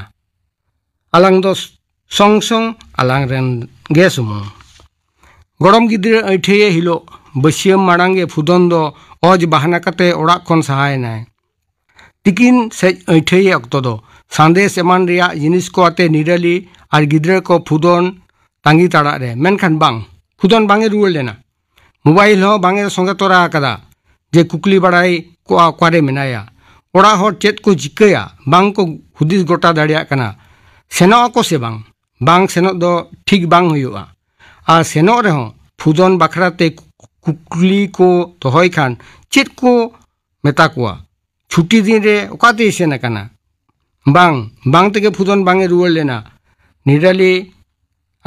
ᱟᱞᱟᱝ ᱫᱚ ᱥᱚᱝ ᱥᱚᱝ ᱟᱞᱟᱝ ᱨᱮᱱ ᱜᱮ ᱥᱩᱢᱩᱝ᱾ ᱜᱚᱲᱚᱢ ᱜᱤᱫᱽᱨᱟᱹ ᱟᱹᱭᱴᱷᱟᱹᱭᱮ ᱦᱤᱞᱳᱜ ᱵᱟᱹᱥᱭᱟᱹᱢ ᱢᱟᱲᱟᱝ ᱜᱮ ᱯᱷᱩᱫᱚᱱ ᱫᱚ ᱚᱡᱽ ᱵᱟᱦᱟᱱᱟ ᱠᱟᱛᱮ ᱚᱲᱟᱜ ᱠᱷᱚᱱ ᱥᱟᱦᱟᱭᱮᱱᱟᱭ᱾ ᱛᱤᱠᱤᱱ ᱥᱮᱡ ᱟᱹᱭᱴᱷᱟᱹᱭᱮ ᱚᱠᱛᱚ ᱫᱚ ᱥᱟᱸᱫᱮᱥ ᱮᱢᱟᱱ ᱨᱮᱭᱟᱜ ᱡᱤᱱᱤᱥ ᱠᱚ ᱟᱛᱮ ᱱᱤᱨᱟᱹᱞᱤ ᱟᱨ ᱜᱤᱫᱽᱨᱟᱹ ᱠᱚ ᱯᱷᱩᱫᱚᱱ ᱛᱟᱺᱜᱤ ᱛᱟᱲᱟᱜ ᱨᱮ, ᱢᱮᱱᱠᱷᱟᱱ ᱵᱟᱝ, ᱯᱷᱩᱫᱚᱱ ᱵᱟᱝ ᱮ ᱨᱩᱣᱟᱹᱲ ᱞᱮᱱᱟ᱾ ᱢᱳᱵᱟᱭᱤᱞ ᱦᱚᱸ ᱵᱟᱝ ᱮ ᱥᱚᱸᱜᱮ ᱛᱚᱨᱟ ᱟᱠᱟᱫᱟ ᱡᱮ ᱠᱩᱠᱞᱤ ᱵᱟᱲᱟᱭ ᱠᱚᱜᱼᱟ ᱚᱠᱟᱨᱮ ᱢᱮᱱᱟᱭᱟ᱾ ᱚᱲᱟᱜ ᱦᱚᱲ ᱪᱮᱫ ᱠᱚ ᱪᱤᱠᱟᱹᱭᱟ ᱵᱟᱝ ᱠᱚ ᱦᱩᱫᱤᱥ ᱜᱚᱴᱟ ᱫᱟᱲᱮᱭᱟᱜ ᱠᱟᱱᱟ᱾ ᱥᱮᱱᱚᱜ ᱟᱠᱚ ᱥᱮ ᱵᱟᱝ? ᱵᱟᱝ ᱥᱮᱱᱚᱜ ᱫᱚ ᱴᱷᱤᱠ ᱵᱟᱝ ᱦᱩᱭᱩᱜᱼᱟ᱾ ᱟᱨ ᱥᱮᱱᱚᱜ ᱨᱮᱦᱚᱸ ᱯᱷᱩᱫᱚᱱ ᱵᱟᱠᱷᱨᱟ ᱛᱮ ᱠᱩᱠᱞᱤ ᱠᱚ ᱫᱚᱦᱚᱭ ᱠᱷᱟᱱ ᱪᱮᱫ ᱠᱚ ᱢᱮᱛᱟ ᱠᱚᱣᱟ? ᱪᱷᱩᱴᱤ ᱫᱤᱱ ᱨᱮ ᱚᱠᱟ ᱛᱮᱭ ᱥᱮᱱ ᱟᱠᱟᱱᱟ? ᱵᱟᱝ, ᱵᱟᱝ ᱛᱮᱜᱮ ᱯᱷᱩᱫᱚᱱ ᱵᱟᱝ ᱮ ᱨᱩᱣᱟᱹᱲ ᱞᱮᱱᱟ᱾ ᱱᱤᱨᱟᱹᱞᱤ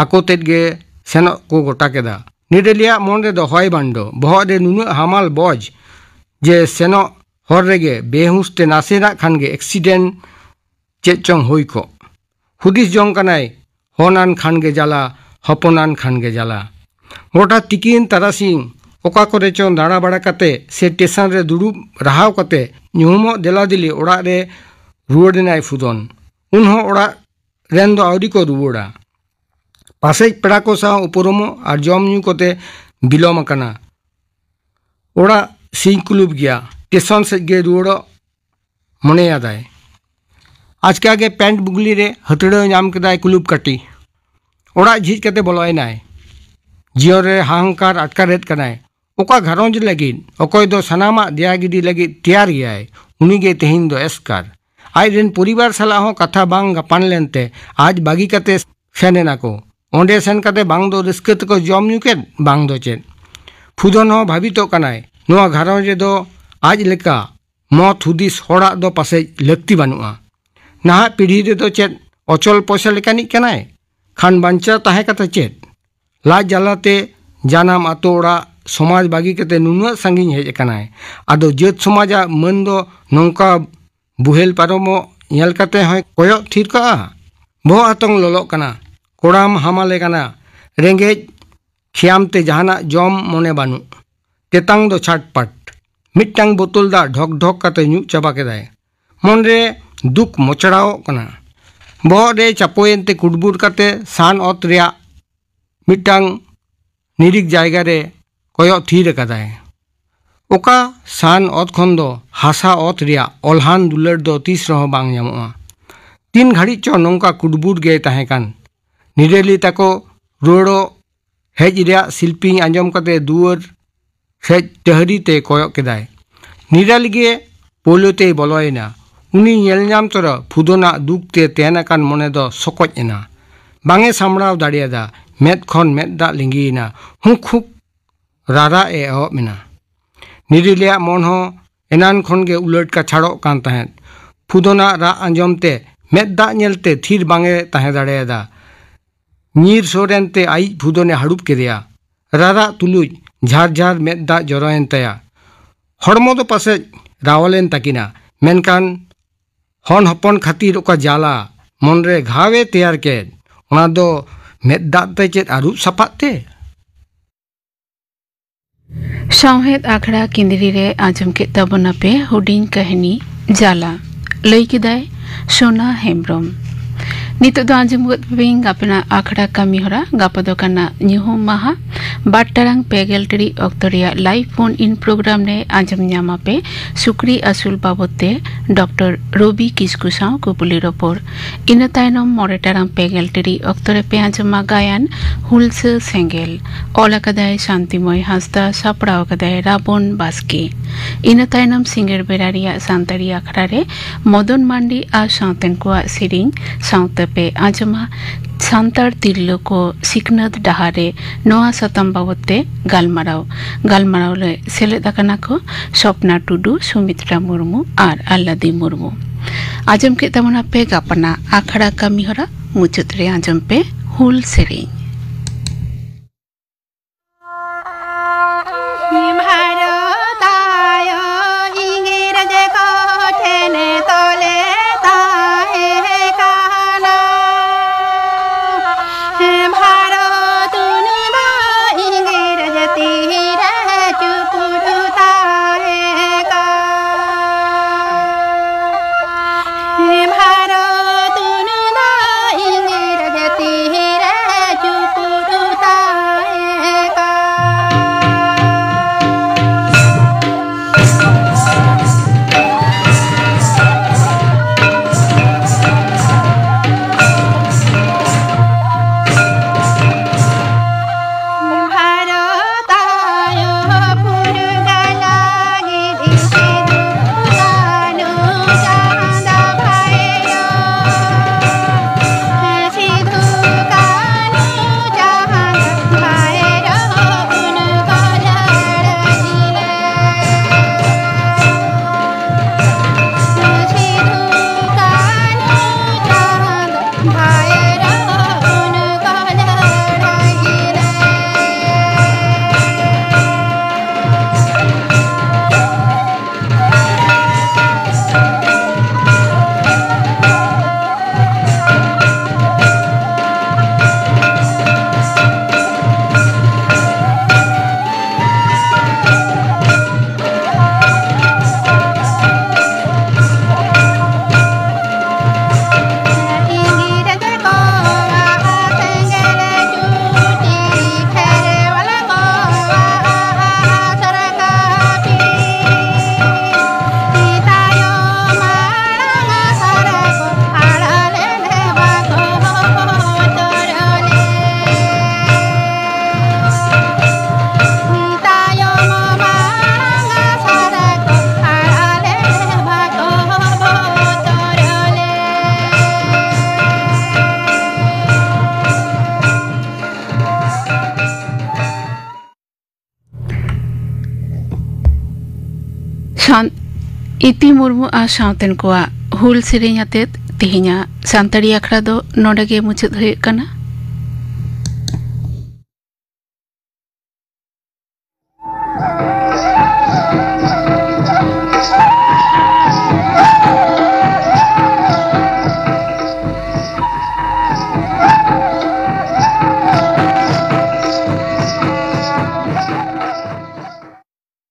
ᱟᱠᱚ ᱛᱮᱫ ᱜᱮ ᱥᱮᱱᱚᱜ ᱠᱚ ᱜᱚᱴᱟ ᱠᱮᱫᱟ᱾ ᱱᱤᱨᱟᱹᱞᱤᱭᱟᱜ ᱢᱚᱱ ᱨᱮᱫᱚ ᱦᱚᱭ ᱵᱟᱱᱰᱚ, ᱵᱚᱦᱚᱜ ᱨᱮ ᱱᱩᱱᱟᱹᱜ ᱦᱟᱢᱟᱞ ᱵᱚᱡᱽ ᱡᱮ ᱥᱮᱱᱚᱜ ᱦᱚᱨ ᱨᱮᱜᱮ ᱵᱮᱦᱩᱥ ᱛᱮ ᱱᱟᱥᱮᱱᱟᱜ ᱠᱷᱟᱱ ᱜᱮ ᱮᱠᱥᱤᱰᱮᱱᱴ ᱪᱮᱫ ᱪᱚᱝ ᱦᱩᱭ ᱠᱚᱜ᱾ ᱦᱩᱫᱤᱥ ᱡᱚᱝ ᱠᱟᱱᱟᱭ, ᱦᱚᱱᱟᱱ ᱠᱷᱟᱱ ᱜᱮ ᱡᱟᱞᱟ, ᱦᱚᱯᱚᱱᱟᱱ ᱠᱷᱟᱱ ᱜᱮ ᱡᱟᱞᱟ᱾ ᱜᱚᱴᱟ ᱛᱤᱠᱤᱱ ᱛᱟᱨᱟᱥᱤᱧ ᱚᱠᱟ ᱠᱚᱨᱮ ᱪᱚᱝ ᱫᱟᱬᱟ ᱵᱟᱲᱟ ᱠᱟᱛᱮ ᱥᱮ ᱴᱮᱥᱚᱱ ᱨᱮ ᱫᱩᱲᱩᱵ ᱨᱟᱦᱟᱣ ᱠᱟᱛᱮ ᱧᱩᱦᱩᱢᱚᱜ ᱫᱮᱞᱟ ᱫᱮᱞᱤ ᱚᱲᱟᱜ ᱨᱮ ᱨᱩᱣᱟᱹᱲ ᱮᱱᱟᱭ ᱯᱷᱩᱫᱚᱱ᱾ ᱩᱱᱦᱚᱸ ᱚᱲᱟᱜ ᱨᱮᱱ ᱫᱚ ᱟᱹᱣᱨᱤ ᱠᱚ ᱨᱩᱣᱟᱹᱲᱟ᱾ ᱯᱟᱥᱮᱡ ᱯᱮᱲᱟ ᱠᱚ ᱥᱟᱶ ᱩᱯᱨᱩᱢᱚᱜ ᱟᱨ ᱡᱚᱢ ᱧᱩ ᱠᱚᱛᱮ ᱵᱤᱞᱚᱢ ᱟᱠᱟᱱᱟ᱾ ᱚᱲᱟᱜ ᱥᱤᱧ ᱠᱩᱞᱩᱯ ᱜᱮᱭᱟ᱾ ᱴᱮᱥᱚᱱ ᱥᱮᱫ ᱜᱮ ᱨᱩᱣᱟᱹᱲᱚᱜ ᱢᱚᱱᱮᱭᱟᱫᱟᱭ᱾ ᱟᱪᱠᱟ ᱜᱮ ᱯᱮᱱᱴ ᱵᱩᱜᱽᱞᱤ ᱨᱮ ᱦᱟᱹᱛᱲᱟᱹᱣ ᱧᱟᱢ ᱠᱮᱫᱟᱭ ᱠᱩᱞᱩᱯ ᱠᱟᱹᱴᱤ᱾ ᱚᱲᱟᱜ ᱡᱷᱤᱡ ᱠᱟᱛᱮ ᱵᱚᱞᱚᱭᱮᱱᱟᱭ᱾ ᱡᱤᱭᱚᱱ ᱨᱮ ᱦᱟᱦᱟᱝᱠᱟᱨ ᱟᱴᱠᱟᱨᱮᱫ ᱠᱟᱱᱟᱭ᱾ ᱚᱠᱟ ᱜᱷᱟᱨᱚᱸᱡᱽ ᱞᱟᱹᱜᱤᱫ ᱚᱠᱚᱭ ᱫᱚ ᱥᱟᱱᱟᱢᱟᱜ ᱫᱮᱭᱟ ᱜᱤᱰᱤ ᱞᱟᱹᱜᱤᱫ ᱛᱮᱭᱟᱨ ᱜᱮᱭᱟᱭ, ᱩᱱᱤᱜᱮ ᱛᱮᱦᱮᱧ ᱫᱚ ᱮᱥᱠᱟᱨ᱾ ᱟᱡ ᱨᱮᱱ ᱯᱚᱨᱤᱵᱟᱨ ᱥᱟᱞᱟᱜ ᱦᱚᱸ ᱠᱟᱛᱷᱟ ᱵᱟᱝ ᱜᱟᱯᱟᱱ ᱞᱮᱱᱛᱮ ᱟᱡ ᱵᱟᱹᱜᱤ ᱠᱟᱛᱮ ᱥᱮᱱ ᱮᱱᱟ ᱠᱚ᱾ ᱚᱸᱰᱮ ᱥᱮᱱ ᱠᱟᱛᱮ ᱵᱟᱝ ᱫᱚ ᱨᱟᱹᱥᱠᱟᱹ ᱛᱮᱠᱚ ᱡᱚᱢ ᱧᱩ ᱠᱮᱫ, ᱵᱟᱝ ᱫᱚ ᱪᱮᱫ᱾ ᱯᱷᱩᱫᱚᱱ ᱦᱚᱸ ᱵᱷᱟᱵᱤᱛᱚᱜ ᱠᱟᱱᱟᱭ, ᱱᱚᱣᱟ ᱜᱷᱟᱨᱚᱸᱡᱽ ᱨᱮᱫᱚ ᱟᱡ ᱞᱮᱠᱟ ᱢᱚᱛ ᱦᱩᱫᱤᱥ ᱦᱚᱲᱟᱜ ᱫᱚ ᱯᱟᱥᱮᱡ ᱞᱟᱹᱠᱛᱤ ᱵᱟᱹᱱᱩᱜᱼᱟ᱾ ᱱᱟᱦᱟᱜ ᱯᱤᱲᱦᱤ ᱨᱮᱫᱚ ᱪᱮᱫ ᱚᱪᱚᱞ ᱯᱚᱭᱥᱟ ᱞᱮᱠᱟᱱᱤᱡ ᱠᱟᱱᱟᱭ? ᱠᱷᱟᱱ ᱵᱟᱧᱪᱟᱣ ᱛᱟᱦᱮᱸ ᱠᱟᱛᱮ ᱪᱮᱫ? ᱞᱟᱡ ᱡᱟᱞᱟᱛᱮ ᱡᱟᱱᱟᱢ ᱟᱛᱳ ᱚᱲᱟᱜ ᱥᱚᱢᱟᱡᱽ ᱵᱟᱹᱜᱤ ᱠᱟᱛᱮ ᱱᱩᱱᱟᱹᱜ ᱥᱟᱺᱜᱤᱧ ᱦᱮᱡ ᱟᱠᱟᱱᱟᱭ᱾ ᱟᱫᱚ ᱡᱟᱹᱛ ᱥᱚᱢᱟᱡᱟᱜ ᱢᱟᱹᱱ ᱫᱚ ᱱᱚᱝᱠᱟ ᱵᱩᱦᱮᱞ ᱯᱟᱨᱚᱢᱚᱜ ᱧᱮᱞ ᱠᱟᱛᱮ ᱦᱚᱸᱭ ᱠᱚᱭᱚᱜ ᱛᱷᱤᱨ ᱠᱟᱜᱼᱟ? ᱵᱚᱦᱚᱜ ᱦᱟᱛᱚᱝ ᱞᱚᱞᱚᱜ ᱠᱟᱱᱟ, ᱠᱚᱲᱟᱢ ᱦᱟᱢᱟᱞᱮ ᱠᱟᱱᱟ, ᱨᱮᱸᱜᱮᱡ ᱠᱷᱮᱭᱟᱢ ᱛᱮ ᱡᱟᱦᱟᱱᱟᱜ ᱡᱚᱢ ᱢᱚᱱᱮ ᱵᱟᱹᱱᱩᱜ᱾ ᱛᱮᱛᱟᱝ ᱫᱚ ᱪᱷᱟᱴᱯᱟᱴ᱾ ᱢᱤᱫᱴᱟᱝ ᱵᱳᱛᱚᱞ ᱫᱟᱜ ᱰᱷᱚᱠ ᱰᱷᱚᱠ ᱠᱟᱛᱮ ᱧᱩ ᱪᱟᱵᱟ ᱠᱮᱫᱟᱭ᱾ ᱢᱚᱱᱨᱮ ᱫᱩᱠ ᱢᱚᱪᱲᱟᱣᱚᱜ ᱠᱟᱱᱟ᱾ ᱵᱚᱦᱚᱜ ᱨᱮ ᱪᱟᱯᱚᱭᱮᱱ ᱛᱮ ᱠᱩᱴᱵᱩᱨ ᱠᱟᱛᱮ ᱥᱟᱱ ᱚᱛ ᱨᱮᱭᱟᱜ ᱢᱤᱫᱴᱟᱝ ᱱᱤᱨᱤᱠ ᱡᱟᱭᱜᱟ ᱨᱮ ᱠᱚᱭᱚᱜ ᱛᱷᱤᱨ ᱟᱠᱟᱫᱟᱭ᱾ ᱚᱠᱟ ᱥᱟᱱ ᱚᱛ ᱠᱷᱚᱱ ᱫᱚ ᱦᱟᱥᱟ ᱚᱛ ᱨᱮᱭᱟᱜ ᱚᱞᱦᱟᱱ ᱫᱩᱞᱟᱹᱲ ᱫᱚ ᱛᱤᱥ ᱨᱮᱦᱚᱸ ᱵᱟᱝ ᱧᱟᱢᱚᱜᱼᱟ᱾ ᱛᱤᱱ ᱜᱷᱟᱹᱲᱤᱡ ᱪᱚ ᱱᱚᱝᱠᱟ ᱠᱩᱴᱵᱩᱨ ᱜᱮᱭ ᱛᱟᱦᱮᱸ ᱠᱟᱱ᱾ ᱱᱤᱨᱟᱹᱞᱤ ᱛᱟᱠᱚ ᱨᱩᱣᱟᱹᱲᱚᱜ ᱦᱮᱡ ᱨᱮᱭᱟᱜ ᱥᱤᱞᱯᱤᱧ ᱟᱸᱡᱚᱢ ᱠᱟᱛᱮ ᱫᱩᱣᱟᱹᱨ ᱥᱮᱡ ᱴᱟᱹᱦᱨᱤ ᱛᱮ ᱠᱚᱭᱚᱜ ᱠᱮᱫᱟᱭ᱾ ᱱᱤᱨᱟᱞᱤ ᱜᱮ ᱯᱳᱭᱞᱳ ᱛᱮᱭ ᱵᱚᱞᱚᱭᱮᱱᱟ᱾ ᱩᱱᱤ ᱧᱮᱞ ᱧᱟᱢ ᱛᱚᱨᱟ ᱯᱷᱩᱫᱚᱱᱟᱜ ᱫᱩᱠ ᱛᱮ ᱛᱮᱱ ᱟᱠᱟᱱ ᱢᱚᱱᱮ ᱫᱚ ᱥᱚᱠᱚᱡ ᱮᱱᱟ᱾ ᱵᱟᱝ ᱮ ᱥᱟᱢᱵᱲᱟᱣ ᱫᱟᱲᱮᱭᱟᱫᱟ᱾ ᱢᱮᱫ ᱠᱷᱚᱱ ᱢᱮᱫ ᱫᱟᱜ ᱞᱤᱸᱜᱤᱭᱮᱱᱟ᱾ ᱦᱩᱸᱠ ᱦᱩᱸᱠ ᱨᱟᱨᱟᱜ ᱮ ᱮᱦᱚᱵ ᱮᱱᱟ᱾ ᱱᱤᱨᱟᱞᱤᱭᱟᱜ ᱢᱚᱱ ᱦᱚᱸ ᱮᱱᱟᱱ ᱠᱷᱚᱱ ᱜᱮ ᱩᱞᱟᱹᱴ ᱠᱟᱪᱷᱟᱲᱚᱜ ᱠᱟᱱ ᱛᱟᱦᱮᱸᱫ᱾ ᱯᱷᱩᱫᱚᱱᱟᱜ ᱨᱟᱜ ᱟᱸᱡᱚᱢ ᱛᱮ ᱢᱮᱫ ᱫᱟᱜ ᱧᱮᱞᱛᱮ ᱛᱷᱤᱨ ᱵᱟᱝ ᱮ ᱛᱟᱦᱮᱸ ᱫᱟᱲᱮᱭᱟᱫᱟ᱾ ᱧᱤᱨ ᱥᱩᱨ ᱮᱱᱛᱮ ᱟᱭᱤᱡ ᱯᱷᱩᱫᱚᱱᱮ ᱦᱟᱹᱲᱩᱵ ᱠᱮᱫᱮᱭᱟ᱾ ᱨᱟᱨᱟᱜ ᱛᱩᱞᱩᱡ ᱡᱷᱟᱨ ᱡᱷᱟᱨ ᱢᱮᱫ ᱫᱟᱜ ᱡᱚᱨᱚᱭᱮᱱ ᱛᱟᱭᱟ᱾ ᱦᱚᱲᱢᱚ ᱫᱚ ᱯᱟᱥᱮᱡ ᱨᱟᱣᱟᱞᱮᱱ ᱛᱟᱹᱠᱤᱱᱟ, ᱢᱮᱱᱠᱷᱟᱱ ᱦᱚᱱ ᱦᱚᱯᱚᱱ ᱠᱷᱟᱹᱛᱤᱨ ᱚᱠᱟ ᱡᱟᱞᱟ ᱢᱚᱱᱨᱮ ᱜᱷᱟᱣ ᱮ ᱛᱮᱭᱟᱨ ᱠᱮᱫ, ᱚᱱᱟ ᱫᱚ ᱢᱮᱫ ᱫᱟᱜ ᱛᱮ ᱪᱮᱫ ᱟᱹᱨᱩᱵ ᱥᱟᱯᱷᱟᱜ ᱛᱮ? ᱥᱟᱶᱦᱮᱫ ᱟᱠᱷᱲᱟ ᱠᱤᱸᱫᱽᱨᱤ ᱨᱮ ᱟᱸᱡᱚᱢ ᱠᱮᱫ ᱛᱟᱵᱚᱱᱟᱯᱮ ᱦᱩᱰᱤᱧ ᱠᱟᱹᱦᱱᱤ ᱡᱟᱞᱟ᱾ ᱞᱟᱹᱭ ᱠᱮᱫᱟᱭ ᱥᱳᱱᱟ ᱦᱮᱢᱵᱽᱨᱚᱢ᱾ ᱱᱤᱛᱚᱜ ᱫᱚ ᱟᱸᱡᱚᱢ ᱜᱚᱫ ᱯᱮ ᱜᱟᱯᱟᱱᱟᱜ ᱟᱠᱷᱲᱟ ᱠᱟᱹᱢᱤ ᱦᱚᱨᱟ᱾ ᱜᱟᱯᱟ ᱫᱚ ᱠᱟᱱᱟ ᱧᱩᱦᱩᱢ ᱢᱟᱦᱟ᱾ ᱵᱟᱨ ᱴᱟᱲᱟᱝ ᱯᱮ ᱜᱮᱞ ᱴᱤᱲᱤᱡ ᱚᱠᱛᱚ ᱨᱮᱭᱟᱜ live phone in program ᱨᱮ ᱟᱸᱡᱚᱢ ᱧᱟᱢ ᱟᱯᱮ ᱥᱩᱠᱨᱤ ᱟᱹᱥᱩᱞ ᱵᱟᱵᱚᱫ ᱛᱮ ᱰᱚᱠᱴᱚᱨ ᱨᱚᱵᱤ ᱠᱤᱥᱠᱩ ᱥᱟᱶ ᱠᱩᱯᱩᱞᱤ ᱨᱚᱯᱚᱲ᱾ ᱤᱱᱟᱹ ᱛᱟᱭᱱᱚᱢ ᱢᱚᱬᱮ ᱴᱟᱲᱟᱝ ᱯᱮ ᱜᱮᱞ ᱴᱤᱲᱤᱡ ᱚᱠᱛᱚ ᱨᱮᱯᱮ ᱟᱸᱡᱚᱢᱟ ᱜᱟᱭᱟᱱ ᱦᱩᱞᱥᱟᱹ ᱥᱮᱸᱜᱮᱞ᱾ ᱚᱞ ᱟᱠᱟᱫᱟᱭ ᱥᱟᱱᱛᱤᱢᱚᱭ ᱦᱟᱸᱥᱫᱟ, ᱥᱟᱯᱲᱟᱣ ᱟᱠᱟᱫᱟᱭ ᱨᱟᱵᱚᱱ ᱵᱟᱥᱠᱮ᱾ ᱤᱱᱟᱹ ᱛᱟᱭᱱᱚᱢ ᱥᱤᱸᱜᱟᱹᱲ ᱵᱮᱲᱟ ᱨᱮᱭᱟᱜ ᱥᱟᱱᱛᱟᱲᱤ ᱟᱠᱷᱲᱟ ᱨᱮ ᱢᱚᱫᱚᱱ ᱢᱟᱱᱰᱤ ᱟᱨ ᱥᱟᱶᱛᱮᱱ ᱠᱚᱣᱟᱜ ᱥᱮᱨᱮᱧ ᱥᱟᱶᱛᱮ ᱯᱮ ᱟᱸᱡᱚᱢᱟ ᱥᱟᱱᱛᱟᱲ ᱛᱤᱨᱞᱟᱹ ᱠᱚ ᱥᱤᱠᱷᱱᱟᱹᱛ ᱰᱟᱦᱟᱨ ᱨᱮ ᱱᱚᱣᱟ ᱥᱟᱛᱟᱢ ᱵᱟᱵᱚᱫ ᱛᱮ ᱜᱟᱞᱢᱟᱨᱟᱣ᱾ ᱜᱟᱞᱢᱟᱨᱟᱣ ᱨᱮ ᱥᱮᱞᱮᱫ ᱟᱠᱟᱱᱟ ᱠᱚ ᱥᱚᱯᱱᱟ ᱴᱩᱰᱩ, ᱥᱩᱢᱤᱛᱨᱟ ᱢᱩᱨᱢᱩ ᱟᱨ ᱟᱞᱞᱟᱫᱤ ᱢᱩᱨᱢᱩ᱾ ᱟᱸᱡᱚᱢ ᱠᱮᱫ ᱛᱟᱵᱚᱱᱟ ᱯᱮ ᱜᱟᱯᱟᱱᱟᱜ ᱟᱠᱷᱲᱟ ᱠᱟᱹᱢᱤ ᱦᱚᱨᱟ᱾ ᱢᱩᱪᱟᱹᱫ ᱨᱮ ᱟᱸᱡᱚᱢ ᱯᱮ ᱦᱩᱞ ᱥᱮᱨᱮᱧ᱾ ᱵᱷᱟᱨᱚᱛ ᱟᱭᱳ ᱤᱝᱨᱮᱡᱽ ᱠᱚ ᱴᱷᱮᱱ ᱛᱚᱞᱮ ᱛᱟᱦᱮᱸ ᱠᱟᱱᱟ᱾ ᱵᱷᱟᱨᱚᱛ ᱱᱩᱭ ᱫᱚ ᱤᱝᱨᱮᱡᱽ ᱛᱤᱨᱮ ᱪᱩᱯᱩᱫ ᱛᱟᱦᱮᱸ ᱠᱟᱱᱟ᱾ ᱵᱷᱟᱨᱚᱛ ᱱᱩᱭ ᱫᱚ ᱤᱝᱨᱮᱡᱽ ᱛᱤᱨᱮ ᱤᱛᱤ ᱢᱩᱨᱢᱩ ᱟᱨ ᱥᱟᱶᱛᱮᱱ ᱠᱚᱣᱟᱜ ᱦᱩᱞ ᱥᱮᱨᱮᱧ ᱟᱛᱮᱫ ᱛᱮᱦᱮᱧᱟᱜ ᱥᱟᱱᱛᱟᱲᱤ ᱟᱠᱷᱲᱟ ᱫᱚ ᱱᱚᱰᱮ ᱜᱮ ᱢᱩᱪᱟᱹᱫ ᱦᱩᱭᱩᱜ ᱠᱟᱱᱟ᱾